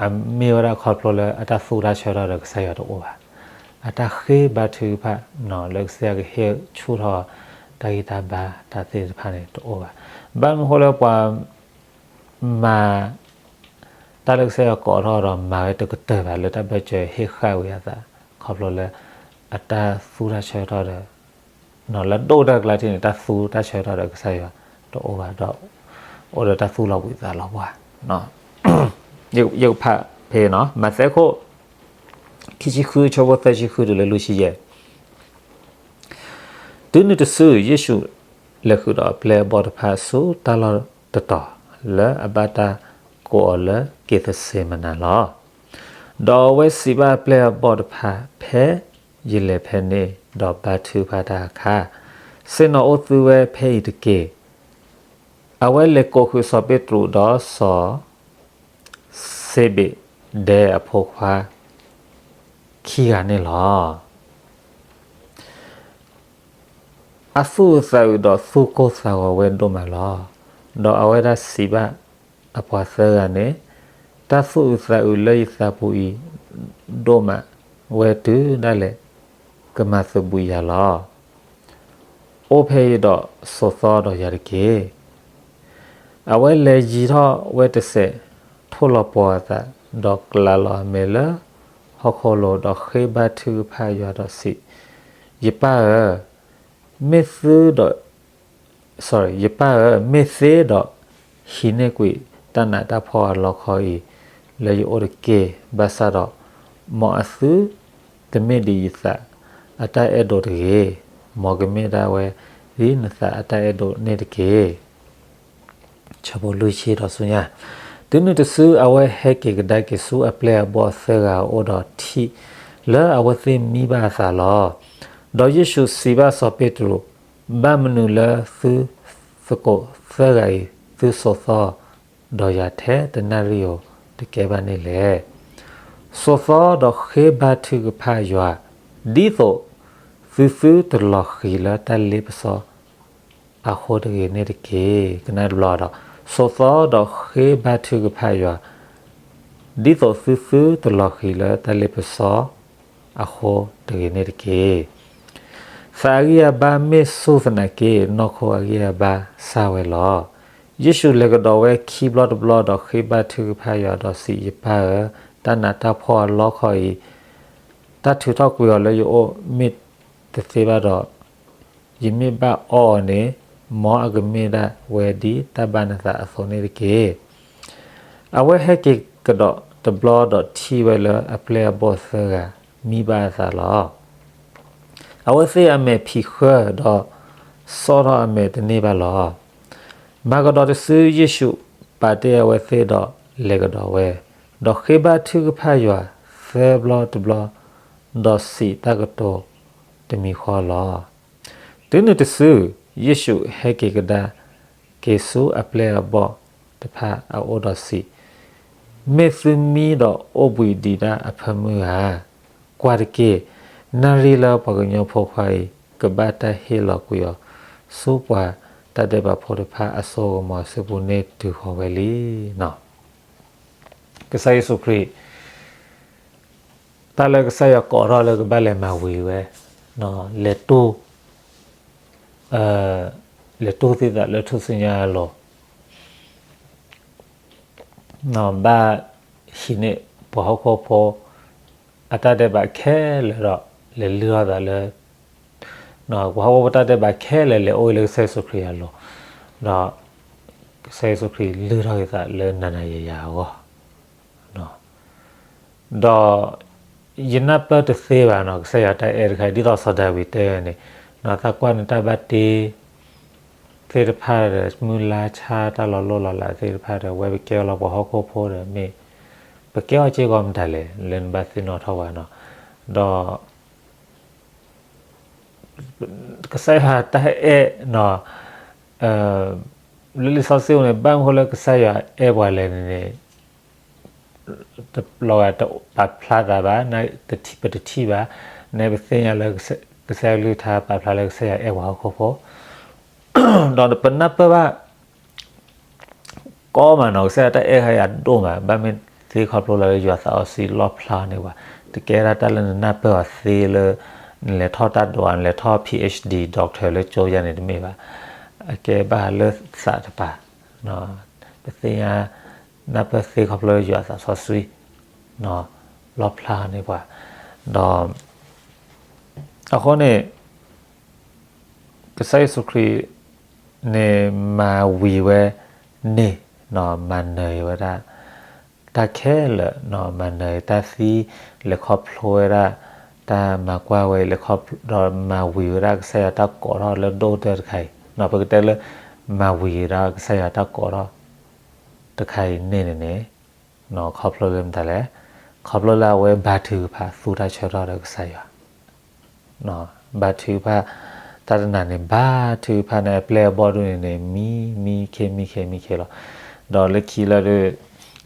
အမ့ၢ်ဝဲဒၣ်ခီဖျိလၢအတၢ်သူတၢ်ဆၢထီၣ်ဒီးကစၢ်ယွၤတအိၣ်ဘၣ်. အတၢ်ဃ့ဘါထုကဖၣ် လၢကစၢ်ယွၤကဟ့ၣ်ဆူၣ်ထီၣ်တၢ်ဂံၢ်တၢ်ဘါတၢ်သ့ၣ်တဖၣ်န့ၣ်တအိၣ်ဘၣ်. ဘၣ်မနုၤဃိလၢပှၤမၤ တၢ်လၢကစၢ်ယွၤကိးထီၣ်ဒီးမၤဝဲတကတၢၢ်ဘၣ်လၢတၢ်ဘၢၣ်စၢၤဟ့ၣ်ဃာ်ဝံၤအသး ခီဖျိလၢ အတၢ်သူတၢ်ဆၢထီၣ်ဒီး လၢဒိၣ်ကတၢၢ်ကျါထံၣ်န့ၣ် တၢ်သူတၢ်ဆၢထီၣ်ဒီးကစၢ်ယွၤတအိၣ်ဘၣ်ဒီး အိၣ်ဒီးတၢ်သူၣ်လီၤဘှံးသးလီၤဘှါ. ယကဖးဖဲ မးသဲခိၣ် ခံဆံဃု ဆၢဖိသၢဆံဃုတုၤလၢလွံၢ်ဆံယဲၢ်. တုၤနုၤတစု ယ့ၣ်ၡူးလဲၤဃုာ်ဒီးအပျဲၢ်အဘီၣ်တဖၣ်ဆူတၢ်လီၢ်တတီၤ လၢအဘၣ်တၢ်ကိးအီၤလၢက့းသစ့မနၤလီၤ. ဒီးအဝဲစံးဘၣ်အပျဲၢ်အဘီၣ်တဖၣ်, ဖဲယလဲၤဖဲန့ၣ် ဒီးဘါထုကဖၣ်တၢ်အခါ, ဆ့ၣ်နီၤအိၣ်သုဝဲဖဲအံၤတက့ၢ်. အဝဲလဲၤကိးဃုာ်စီၤပ့းတရူးဒီးစီၤ စ့ဘ့းဒဲးအဖိခွါခံဂၤန့ၣ်လီၤ. အသူၣ်အုးသးအုးဒီးသူၣ်ကိၢ်သးဂီၤဝဲဒိၣ်မးလီၤ. ဒီးအဝဲဒၣ်စံးဘၣ်အပှၤသၢဂၤန့ၣ်, တၢ်သူၣ်အုးသးအုးလၢယသးပူၤအံၤ ဒိၣ်မးဝဲတုၤဒၣ်လဲာ် ကမၤသဘှံးယၤလီၤ. အိၣ်ဖဲအံၤဒီးဆိးသီဒီးယၤတက့ၢ်. အဝဲလဲၤယံၤထီၣ်ဝဲတစဲး, ထိၣ်လီၤပှီၤအသး, ဒီးကျးလီၤအမဲာ်လၢဟီၣ်ခိၣ်လိၤ, ဒီးဃ့ဘါထုကဖၣ်ယွၤဒီးစံး, ယပၢ်ဧၢ, မ့ၢ်သုဒီး ယပၢ်ဧၢ, မ့ၢ်သ့ဒီး ဟံးန့ၢ်ကွံာ်တၢ်နးတၢ်ဖှီၣ်အလီခီအံၤ လၢယအိၣ်တက့ၢ်. ဘၣ်ဆၣ်ဒီး မ်အသုတမ့ၢ်ဒ်ယသးအတၢ်အဲၣ်ဒိးတဂ့ၤ, မ်ကမ့ၢ်ဒၣ်ဝဲဒ်နသးအတၢ်အဲၣ်ဒိးန့ၣ်တက့ၢ်. ဆၢဖိလွံၢ်ဆံဒီးဆူညါ, တုၤနုၤတစု အဝဲဟဲက့ၤကဒါက့ၤဆူအပျဲၢ်အဘီၣ်သၢဂၤအအိၣ်ဒီးထံၣ်လၢအဝဲသ့ၣ်မံဘၣ်အသးလီၤ. ဒီးယ့ၣ်ၡူးစံးဘၣ်စီၤပ့းတရူး, ဘၣ်မနုၤလၢသုသကိးသၢဂၤအံၤ သုဆိးသီဒီးယၤထဲတနၣ်ရံၣ်ဧိၤ တကဲဘၣ်န့ၣ်လဲၣ်. ဆိးသီဒီးဃ့ဘါထုကဖၣ်ယွၤ, ဒ်သိးသုသုတလီၤဃံၤလၢတၢ်လ့ပစီ အဃိတဂ့ၤန့ၣ်တက့ၢ်. ကနၣ်တဘျီဒီး, ဆိးသီဒီးဃ့ဘါထုကဖၣ်ယွၤ, ဒ်သိးသုသုတလီၤဃံၤလၢတၢ်လ့ပစီအဃိတဂ့ၤန့ၣ်တက့ၢ်. သးအဂံၢ်အဘါမ့ၢ်ဆူၣ်သနာ်က့, နီၢ်ခိအဂံၢ်အဘါစၢ်ဝဲလီၤ. ယ့ၣ်ၡူးလဲၤကဒီးဝဲခံဘျီတဘျီဒီးဃ့ဘါထုကဖၣ်ယွၤဒီးစံး, ယပၢ်ဧၢ, တၢ်နးတၢ်ဖှီၣ်အလီခီအံၤ တၢ်ထုးထီၣ်ကွံာ်အီၤလၢယအိၣ်မ့ၢ်တသ့ဘၣ်ဒီး, ယမ့ၢ်ဘၣ်အီအီၤန့ၣ်, မ်အကမ့ၢ်ဒၣ်ဝဲဒ်တၢ်ဘၣ်နသးအသိးန့ၣ်တက့ၢ်. အဝဲဟဲက့ၤကဒီးတဘျီဒီးထံၣ်ဝဲလၢအပျဲၢ်အဘီၣ်သၢဂၤမံဘၣ်အသးလီၤ. အဝဲသ့ၣ်အမဲာ်ဖံးဃၢဒီး ဆီၣ်ထီၣ်အမဲာ်တန့ၢ်ဘၣ်လီၤ. မၤကဒီးတစု ယ့ၣ်ၡူးပာ်တ့ၢ်အဝဲသ့ၣ်ဒီးလဲၤကဒီးဝဲ, ဒီးဃ့ဘါထုကဖၣ်ယွၤသၢဘျီတဘျီ, ဒီးစံးတၢ်ကတိၤတမံၤဃီလီၤ. တုၤနုၤတစု, ယ့ၣ်ၡူးဟဲက့ၤကဒါက့ၤဆူအပျဲၢ်အဘီၣ်တဖၣ်အအိၣ်ဒီးစံး, မ့ၢ်သုမံဒီးအိၣ်ဘှံးဒံးဒၣ်အဖၢမုၢ်ဧါ. ကွၢ်တက့ၢ်, နၣ်ရံၣ်လၢပှၤကညီဖိခွါအံၤ ကဘၣ်တၢ်ဟ့ၣ်လီၤကွံာ်အီၤ ဆူပှၤတၢ်ဒဲးဘးဖိတဖၣ်အစိကမီၤအစုပူၤန့ၣ်တုၤဃီၤဝဲလံ. ကစၢ်ယ့ၣ်ၡူးခရံာ် တၢ်လၢကစၢ်ယွၤကိးထီၣ်လၢကဘၣ်လဲၤမၤဝံၤဝဲ, လဲၤတူၢ် လဲၤတူၢ်သံသးလၢထူၣ်စုညါအလိၤ, ဘၣ်ဟံးန့ၢ်ပှၤဟီၣ်ခိၣ်ဖိ အတၢ်ဒဲးဘးခဲလၢာ်ဒီး လဲၤလုၢ်ထီၣ်သးလၢ ပှၤဟီၣ်ခိၣ်ဖိတၢ်ဒဲးဘးခဲလၢာ် လဲၤအိၣ်လၢကစၢ်ယ့ၣ်ၡူးခရံာ်အလိၤ, ဒီးကစၢ်ယ့ၣ်ၡူးခရံာ်လုၢ်ထီၣ်က့ၤသးလၢနၤနၤယၤယၤအဂီၢ်, ဒီးယနၢ်ပၢၢ်တသ့ဘၣ်နီၤ ကစၢ်ယွၤတၢ်အဲၣ်တခါ ဒ်သိးစီၤဒၤဝံးတဲန့ၣ်, သးကွၢ်န့ၣ်တၢ်ဘၣ်တ့ သ့ၣ်တဖၣ်ဒီး မုၢ်လါဆါတၢ်လီၤလိၢ်လီၤလးသ့ၣ်တဖၣ်ဒီး ဝဲပကဲအီၤလၢပှၤဟီၣ်ခိၣ်ဖိဒီး မ့ၢ်ပကဲအီၤစ့ၢ်ကီးမတၤလဲၣ် လၢနဘၣ်သ့ၣ်နီၣ်ထီၣ်ဝဲနီၤ. ဒီး ကစၢ်ယွၤတၢ်အဲၣ်နီၤ, လၢလံာ်စီဆှံပူၤန့ၣ် ဘၣ်မနုၤဃိလၢကစၢ်ယွၤအဲၣ်ပှၤလဲၣ်န့ၣ်န့ၣ် လီၤဂာ်တပာ်ဖျါသးဘၣ်, ပတထံၣ်ဘၣ်, န့ၣ်ပသ့ၣ်ညါလၢ ကစၢ်ယွၤကလုၢ်ကထါပာ်ဖျါလၢကစၢ်ယွၤအဲၣ်ပှၤဟီၣ်ခိၣ်ဖိ, ဒီးပနၢ်ပၢၢ်ဘၣ် ကီမးနီၤ, ကစၢ်ယွၤတၢ်အဲၣ်ခါယၤဒိၣ်မး, ဘၣ်မ့ၢ်သ့ခီဖျိလၢယွၤသးစီဆှံလီၣ်ဖျါန့ၢ်ပှၤ, တကဲဒၣ်တၢ်လၢနနၢ်ပၢၢ်အီၤသ့လၢ နလဲၤထီၣ်တၢ်ဒိး, နလဲၤထီၣ် PhD, doctor လၢကၠိယါန့ၣ်တမ့ၢ်ဘၣ်, အကဲဘၣ်လၢသးတပၤ, ပသ့ၣ်ညါ နၢ်ပၢၢ်သ့ခီဖျိလၢယွၤသးစီဆှံ လီၣ်ဖျါန့ၢ်ပှၤ, ဒီး အဃိန့ၣ် ကစၢ်ယ့ၣ်ၡူးခရံာ်န့ၣ် မၤဝံၤဝဲန့ၣ်, မၤနၢၤဝဲဒၣ် တၢ်ခဲလၢာ်, မၤနၢၤတၢ်သံ, လဲၤခီဖျိဝဲဒၣ် တၢ်မၤကွၢ်ဝဲအံၤ, လဲၤခီဖျိဒီးမၤဝံၤဝဲဒၣ်ကစၢ်ယွၤတၢ်ကိးထီၣ်လၢဒိၣ်ကတၢၢ်တခါအံၤ, ပကတဲလၢ မၤဝံၤဝဲဒၣ်ကစၢ်ယွၤတၢ်ကိးထီၣ် တခါအံၤန့ၣ်န့ၣ်န့ၣ်, ခီဖျိလၢမတၤလဲၣ်, ခီဖျိလၢအဝဲဘါထုကဖၣ် သူတၢ်ဆၢကတီၢ်ဒီးကစၢ်ယွၤ ဘါထုကဖၣ်, တၢ်တနၤန့ၣ် ဘါထုကဖၣ်န့ၣ် အပျဲၢ်အဘီၣ်ဒိၣ်န့ၣ်န့ၣ် မံ မံခ့ မံခ့ မံခ့လီၤ. ဒီးလၢခံလၢဒုး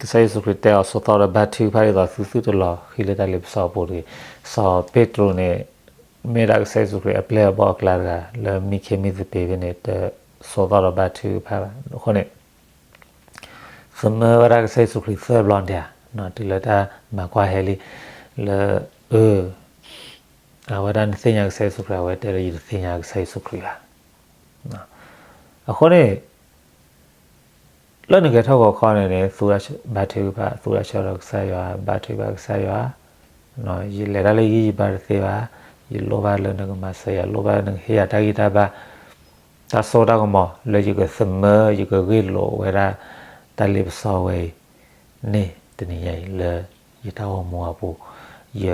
ကစၢ်ယ့ၣ်ၡူးခရံာ်တဲအီၤ ဆိးသီၣ်ဒီးဘါထုကဖၣ်ဒ်သိးသုသုတလီၤဃံၤလၢတၢ်လ့ပစီအပူၤတဂ့ၤ. စီၤပ့းတရူးန့ၣ် မ့ၢ်ဒၣ်ကစၢ်ယ့ၣ်ၡူးခရံာ်အပျဲၢ်အဘီၣ်အကျါတဂၤ လၢမံခ့မံသပ့ၤဖဲန့ၣ် တဆိးသီၣ်ဒီးဘါထုကဖၣ်ဘၣ်. အဃိန့ၣ် သမၢဝဲဒၣ်ကစၢ်ယ့ၣ်ၡူးခရံာ်သၢဘျီဒၣ်, တုၤလၢတၢ်မၤကွၢ်ဟဲလံ, လၢ အဝဲဒၣ်နသ့ၣ်ညါကစၢ်ယ့ၣ်ၡူးခရံာ်, အဝဲတဲလၢယတသ့ၣ်ညါကစၢ်ယ့ၣ်ၡူးခရံာ်ဘၣ်. အဃိန့ၣ် လၢနဂဲၤထီၣ်ဂီၤခီန့ၣ်န့ၣ် ဘါထုကဖၣ်, သူတၢ်ဆၢကတီၢ်ဒီးကစၢ်ယွၤ, ဘါထုကဖၣ်ကစၢ်ယွၤ, ယလဲၤတၢ်လၢယဂံၢ်ယဘါတသ့ဘၣ်, ယလိၣ်ဘၣ်လၢနကမၤစၢၤယၤ, ယလိၣ်ဘၣ်လၢနကဟ့ၣ်ယၤတၢ်ဂံၢ်တၢ်ဘါ, တၢ်စိတၢ်ကမီၤ လၢယကသမၢ ယကဂ့ၢ်လိာ်ဝဲဒၣ် တၢ်လ့ပစီဝဲအံၤ န့ၣ်တနံၤညါအံၤ လၢယတၢ်အိၣ်မူအပူၤ, ယ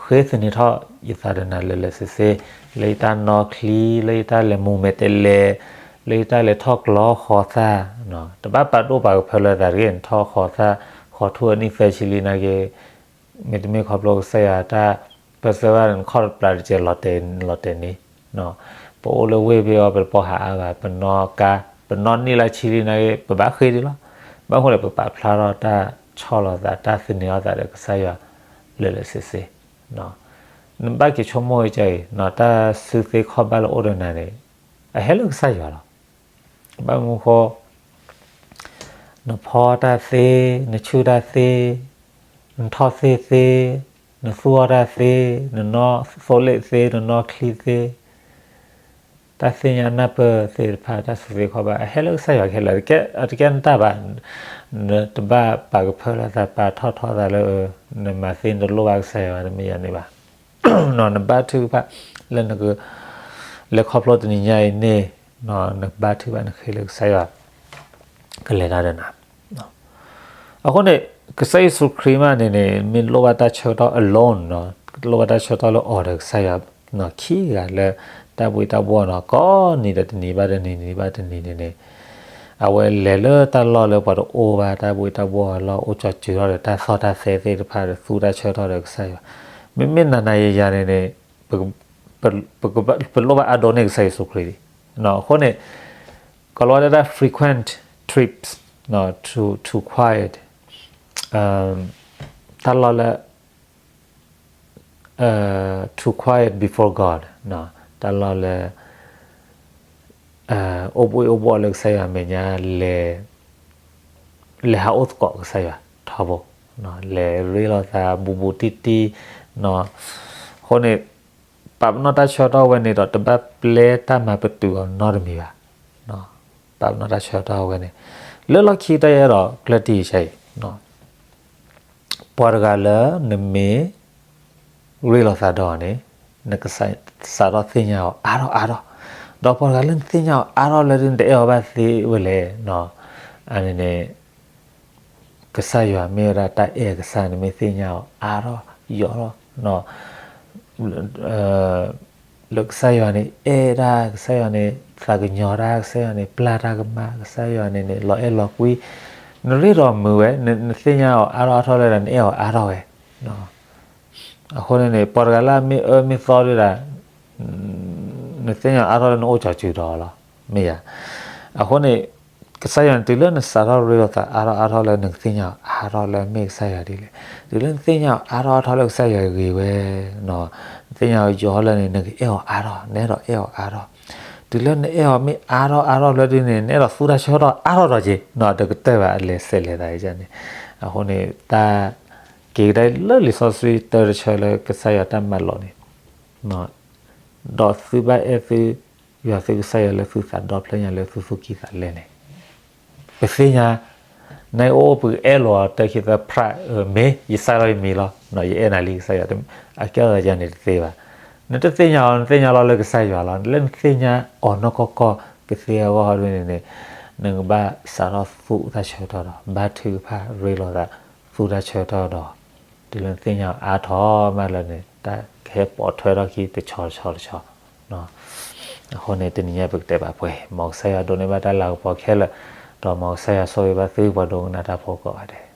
ဃ့သန့ၤထီၣ်ယသးဒီးနၤလၢာ်လၢာ်ဆ့ဆ့, လၢယတၢ်နီၣ်ချံ, လၢယတၢ်လဲၤမူၤမဲာ်တဲးလဲး, လၢယတၢ်လဲၤထီၣ်ကျီဃီၤသၣ်, တဘၣ်ပာ်ဒိၣ်ပာ်ကဖၢလၢသးတဂ့ၤ, နထီၣ်ဃီၤသၣ်, ဃီၤထူၣ်အနံၣ်သၢဆံလံနာ်က့, မ့တမ့ၢ်ခီဖျိကစၢ်ယွၤတၢ်ပၢၢ်ဆၢဘၣ်န့ၣ် နခီၣ်တပျၢ်တကဲးလီၤတဲာ်န့ၣ်, ပအိၣ်လၢဝ့ၢ်ဘ့ၣ်အီၤ ပတပီၢ်ဟးအါဘၣ်, ပနီၣ်ကါ, ပနီၣ်နံၣ်လၢဆံလံနာ်က့ ပဘၣ်ဃ့ဒံးလီၤ. ဘၣ်ဃိန့ၣ် ပပာ်ဖျါထီၣ်တၢ်ဆီၣ်လီၤသး, တၢ်သန့ၤအီၤသးဒီးကစၢ်ယွၤလၢာ်လၢာ်ဆ့ဆ့, နဘၣ်က့ၤဆိကမိၣ်ဝဲဒ်အံၤ, တၢ်စုသ့ခီၣ်ဘၣ်လၢအိၣ်ဒီးနၤန့ၣ် အဟဲလၢကစၢ်ယွၤလီၤ. ဘၣ်မနုၤဃိ နဖီတၢ်သ့, နဆူၣ်တၢ်သ့, နထီၣ်သ့ၣ်သ့, နသူၣ်အီၣ်တၢ်သ့, နနီၣ်သိလ့ၣ်သ့, နနီၣ်ချံသ့, တၢ်သ့ၣ်ညါနၢ်ပၢၢ်သ့ၣ်တဖၣ် တၢ်စုသ့ခီၣ်ဘၣ် အဟဲလၢကစၢ်ယွၤခဲလၢာ်, အတကဲနတၢ်ဘၣ်, နတဘၣ်ပာ်ကဖၢလၢသး ပာ်ထီၣ်ထီသးလၢ နမၤသ့ နတလိၣ်ဘၣ်ကစၢ်ယွၤ တမ့ၢ်ယၤန့ၣ်ဘၣ်. နဘါထုကဖၣ်လၢနက လဲၤခီဖျိတနံၤညါအံၤန့ၣ်, နဘါထုကဖၣ် နဃ့လၢကစၢ်ယွၤ ကလဲၤတၢ်ဒီးနၤ. အဃိန့ၣ် ကစၢ်ယ့ၣ်ၡူးခရံာ်မးန့ၣ်န့ၣ် မ့ၢ်လိၣ်ဘၣ်တၢ်ဆၢကတီၢ် alone, လိၣ်ဘၣ်တၢ်ဆၢကတီၢ်လၢအီၤဒီးကစၢ်ယွၤ ခံဂၤလၢတၢ်ဘှံးတၢ်ဘှီၣ်နီၤ, ကိးနံၤဒီးတနံၤဘၣ်တနံၤ နံၤဘၣ်တနံၤန့ၣ်န့ၣ်, အဝဲလဲၤလၢတၢ်လီၢ်လၢပှၤတအိၣ်ဘၣ်, တၢ်ဘှံးတၢ်ဘှီၣ်အလီၢ် အိၣ်ကၠီၤစၢၤထီၣ်ဒီးတၢ်သီၣ်တၢ်သဲသ့ၣ်တဖၣ်ဒီး သူတၢ်ဆၢကတီၢ်ဒီးကစၢ်ယွၤ, မ့မ့ၢ်နၤနၤယၤယၤန့ၣ်န့ၣ် ပလိၣ်ဘၣ်အါဒိၣ်န့ၢ်ကစၢ်ယ့ၣ်ၡူးခရံာ်လံ. အဃိန့ၣ် ကိးလီၤဝဲဒၣ် frequent trips to, to quiet, တၢ်လီၢ်လၢ to quiet before God, တၢ်လီၢ်လၢ အိၣ်ဘှံးအိၣ်ဘှီၣ်လၢကစၢ်ယွၤအမဲာ်ညါ လဲၤဟးအိၣ်သကိးကစၢ်ယွၤထီဘိ, လဲၤရ့လိာ်သးဘူးဘူးတံၢ်တံၢ်, အဃိန့ၣ် ပာ်ပနီၣ်တၢ်ဆၢကတီၢ်ဝဲန့ၣ်ဒီး တဘၣ်ပျဲတၢ်မၤပတုာ်အီၤနီတမံၤဘၣ်. ပာ်ပနီၣ်တၢ်ဆၢကတီၢ်ဝဲန့ၣ် လၢလီၢ်ခံကတၢၢ်ယအဲၣ်ဒိးကျၢၢ်တံၢ်ဆါအံၤ, ပှၤတဂၤလၢနမ့ၢ်ရ့လိာ်သးဒီးအီၤန့ၣ် နကစးထီၣ်သ့ၣ်ညါအီၤအါထီၣ်အါထီၣ်, ဒီးပှၤတဂၤလၢနသ့ၣ်ညါအီၤအါထီၣ်လၢနတအဲၣ်အီၤဘၣ်သ့ဝဲလဲၣ်, အန့ၣ်န့ၣ် ကစၢ်ယွၤမ့ၢ်ဝဲဒၣ်တၢ်အဲၣ်အကစၢ် နမ့ၢ်သ့ၣ်ညါအီၤအါထီၣ်ယိာ်ထီၣ်, လၢ လၢကစၢ်ယွၤန့ၣ် အဲၣ်တၢ်, ကစၢ်ယွၤန့ၣ် သးကညီၤတၢ်, ကစၢ်ယွၤန့ၣ် ပျၢ်တၢ်ကမၣ်, ကစၢ်ယွၤန့ၣ်န့ၣ် လီၤအဲၣ်လီၤကွံ, နရ့ဒီးမုာ်ဝဲ, နသ့ၣ်ညါအီၤအါထီၣ်အါထီၣ်လၢနအဲၣ်အီၤအါထီၣ်ဝဲ. အဃိန့ၣ်န့ၣ် ပှၤတဂၤလၢအမ့ၢ်အၢမ့ၢ်သီဒၣ်, နသ့ၣ်ညါအါထီၣ်လၢနအိၣ်ကၠီၤစုၤဒီးလီၤ, မ့ၢ်ယၤ. အဃိန့ၣ် ကစၢ်ယွၤန့ၣ် တုၤလၢနစးထီၣ်ရ့လိာ်သးအါထီၣ်အါထီၣ်လၢနကသ့ၣ်ညါအီၤအါထီၣ်လၢအမ့ၢ်ကစၢ်ယွၤဒ်လဲၣ်, တုၤလၢနသ့ၣ်ညါအီၤအါထီၣ်အါထီၣ်လၢကစၢ်ယွၤဂ့ၤဝဲ, နသ့ၣ်ညါအီၤယိာ်ထီၣ်လၢန့ၣ် နကအဲၣ်အီၤအါထီၣ်, နအဲၣ်ဒိးအဲၣ်အီၤအါထီၣ်. တုၤလၢနအဲၣ်အီၤမ့ၢ်အါထီၣ်အါထီၣ်လၢဒ်န့ၣ် နအဲၣ်ဒိးသူတၢ်ဆၢကတီၢ်အါထီၣ်ဒီးက့ၤ, တကတၢၢ်ဘၣ် အလဲၤဆဲးလဲၤသးန့ၣ်. အဃိန့ၣ် တၢ်က့ၤကဒါလၢလံာ်စီဆှံတၢ်တဆၢလၢကစၢ်ယွၤတၢ်မၤလိာ်န့ၣ်, ဒီးသုဘၣ်အဲၣ်သု ယွၤသုကစၢ်ယွၤလၢသုသးဒီဖျၢၣ်ညါလၢသုသူၣ်ကံၢ်သးလဲန့ၣ်, ပသ့ၣ်ညါ, နအိၣ်ပအဲၣ်လိာ်အီၤတၢ်ခံသၢဖျၢၣ်, မ့ၢ်ယစၢ်လီၤယမံၤလီၤ, ယအဲၣ်နၤလံကစၢ်ယွၤ, အကဲအီၤယၤန့ၣ်တသ့ဘၣ်. နတသ့ၣ်ညါအီၤ နသ့ၣ်ညါလီၤလၢကစၢ်ယွၤလီၤ. လၢနသ့ၣ်ညါအီၤနီၢ်ကီၢ်ကီၢ်ကသ့အဂီၢ်ဟီဒ်န့ၣ်န့ၣ်, နကဘၣ်စးထီၣ်သူၣ်တၢ်ဆၢကတီၢ်ဒီး ဘါထုကဖၣ်ရ့လိာ်သး, သူၣ်တၢ်ဆၢကတီၢ်ဒီး, တုၤလၢနသ့ၣ်ညါအါထီၣ်မးလၢန့ၣ် တၢ်ကဟဲပိာ်ထွဲထီၣ်ခံတဆီတဆီတဆီ. အဃိန့ၣ် တနံၤညါပကတဲဘၣ်ပှဲၤ, မ်ကစၢ်ယွၤဒိးန့ၢ်ဘၣ်တၢ်လၤကပီၤခဲလၢာ်, ဒီးမ်ကစၢ်ယွၤဆိၣ်ဂ့ၤဘၣ်သုပှၤဒိကနၣ်တၢ်ဖိကိးဂၤဒဲး.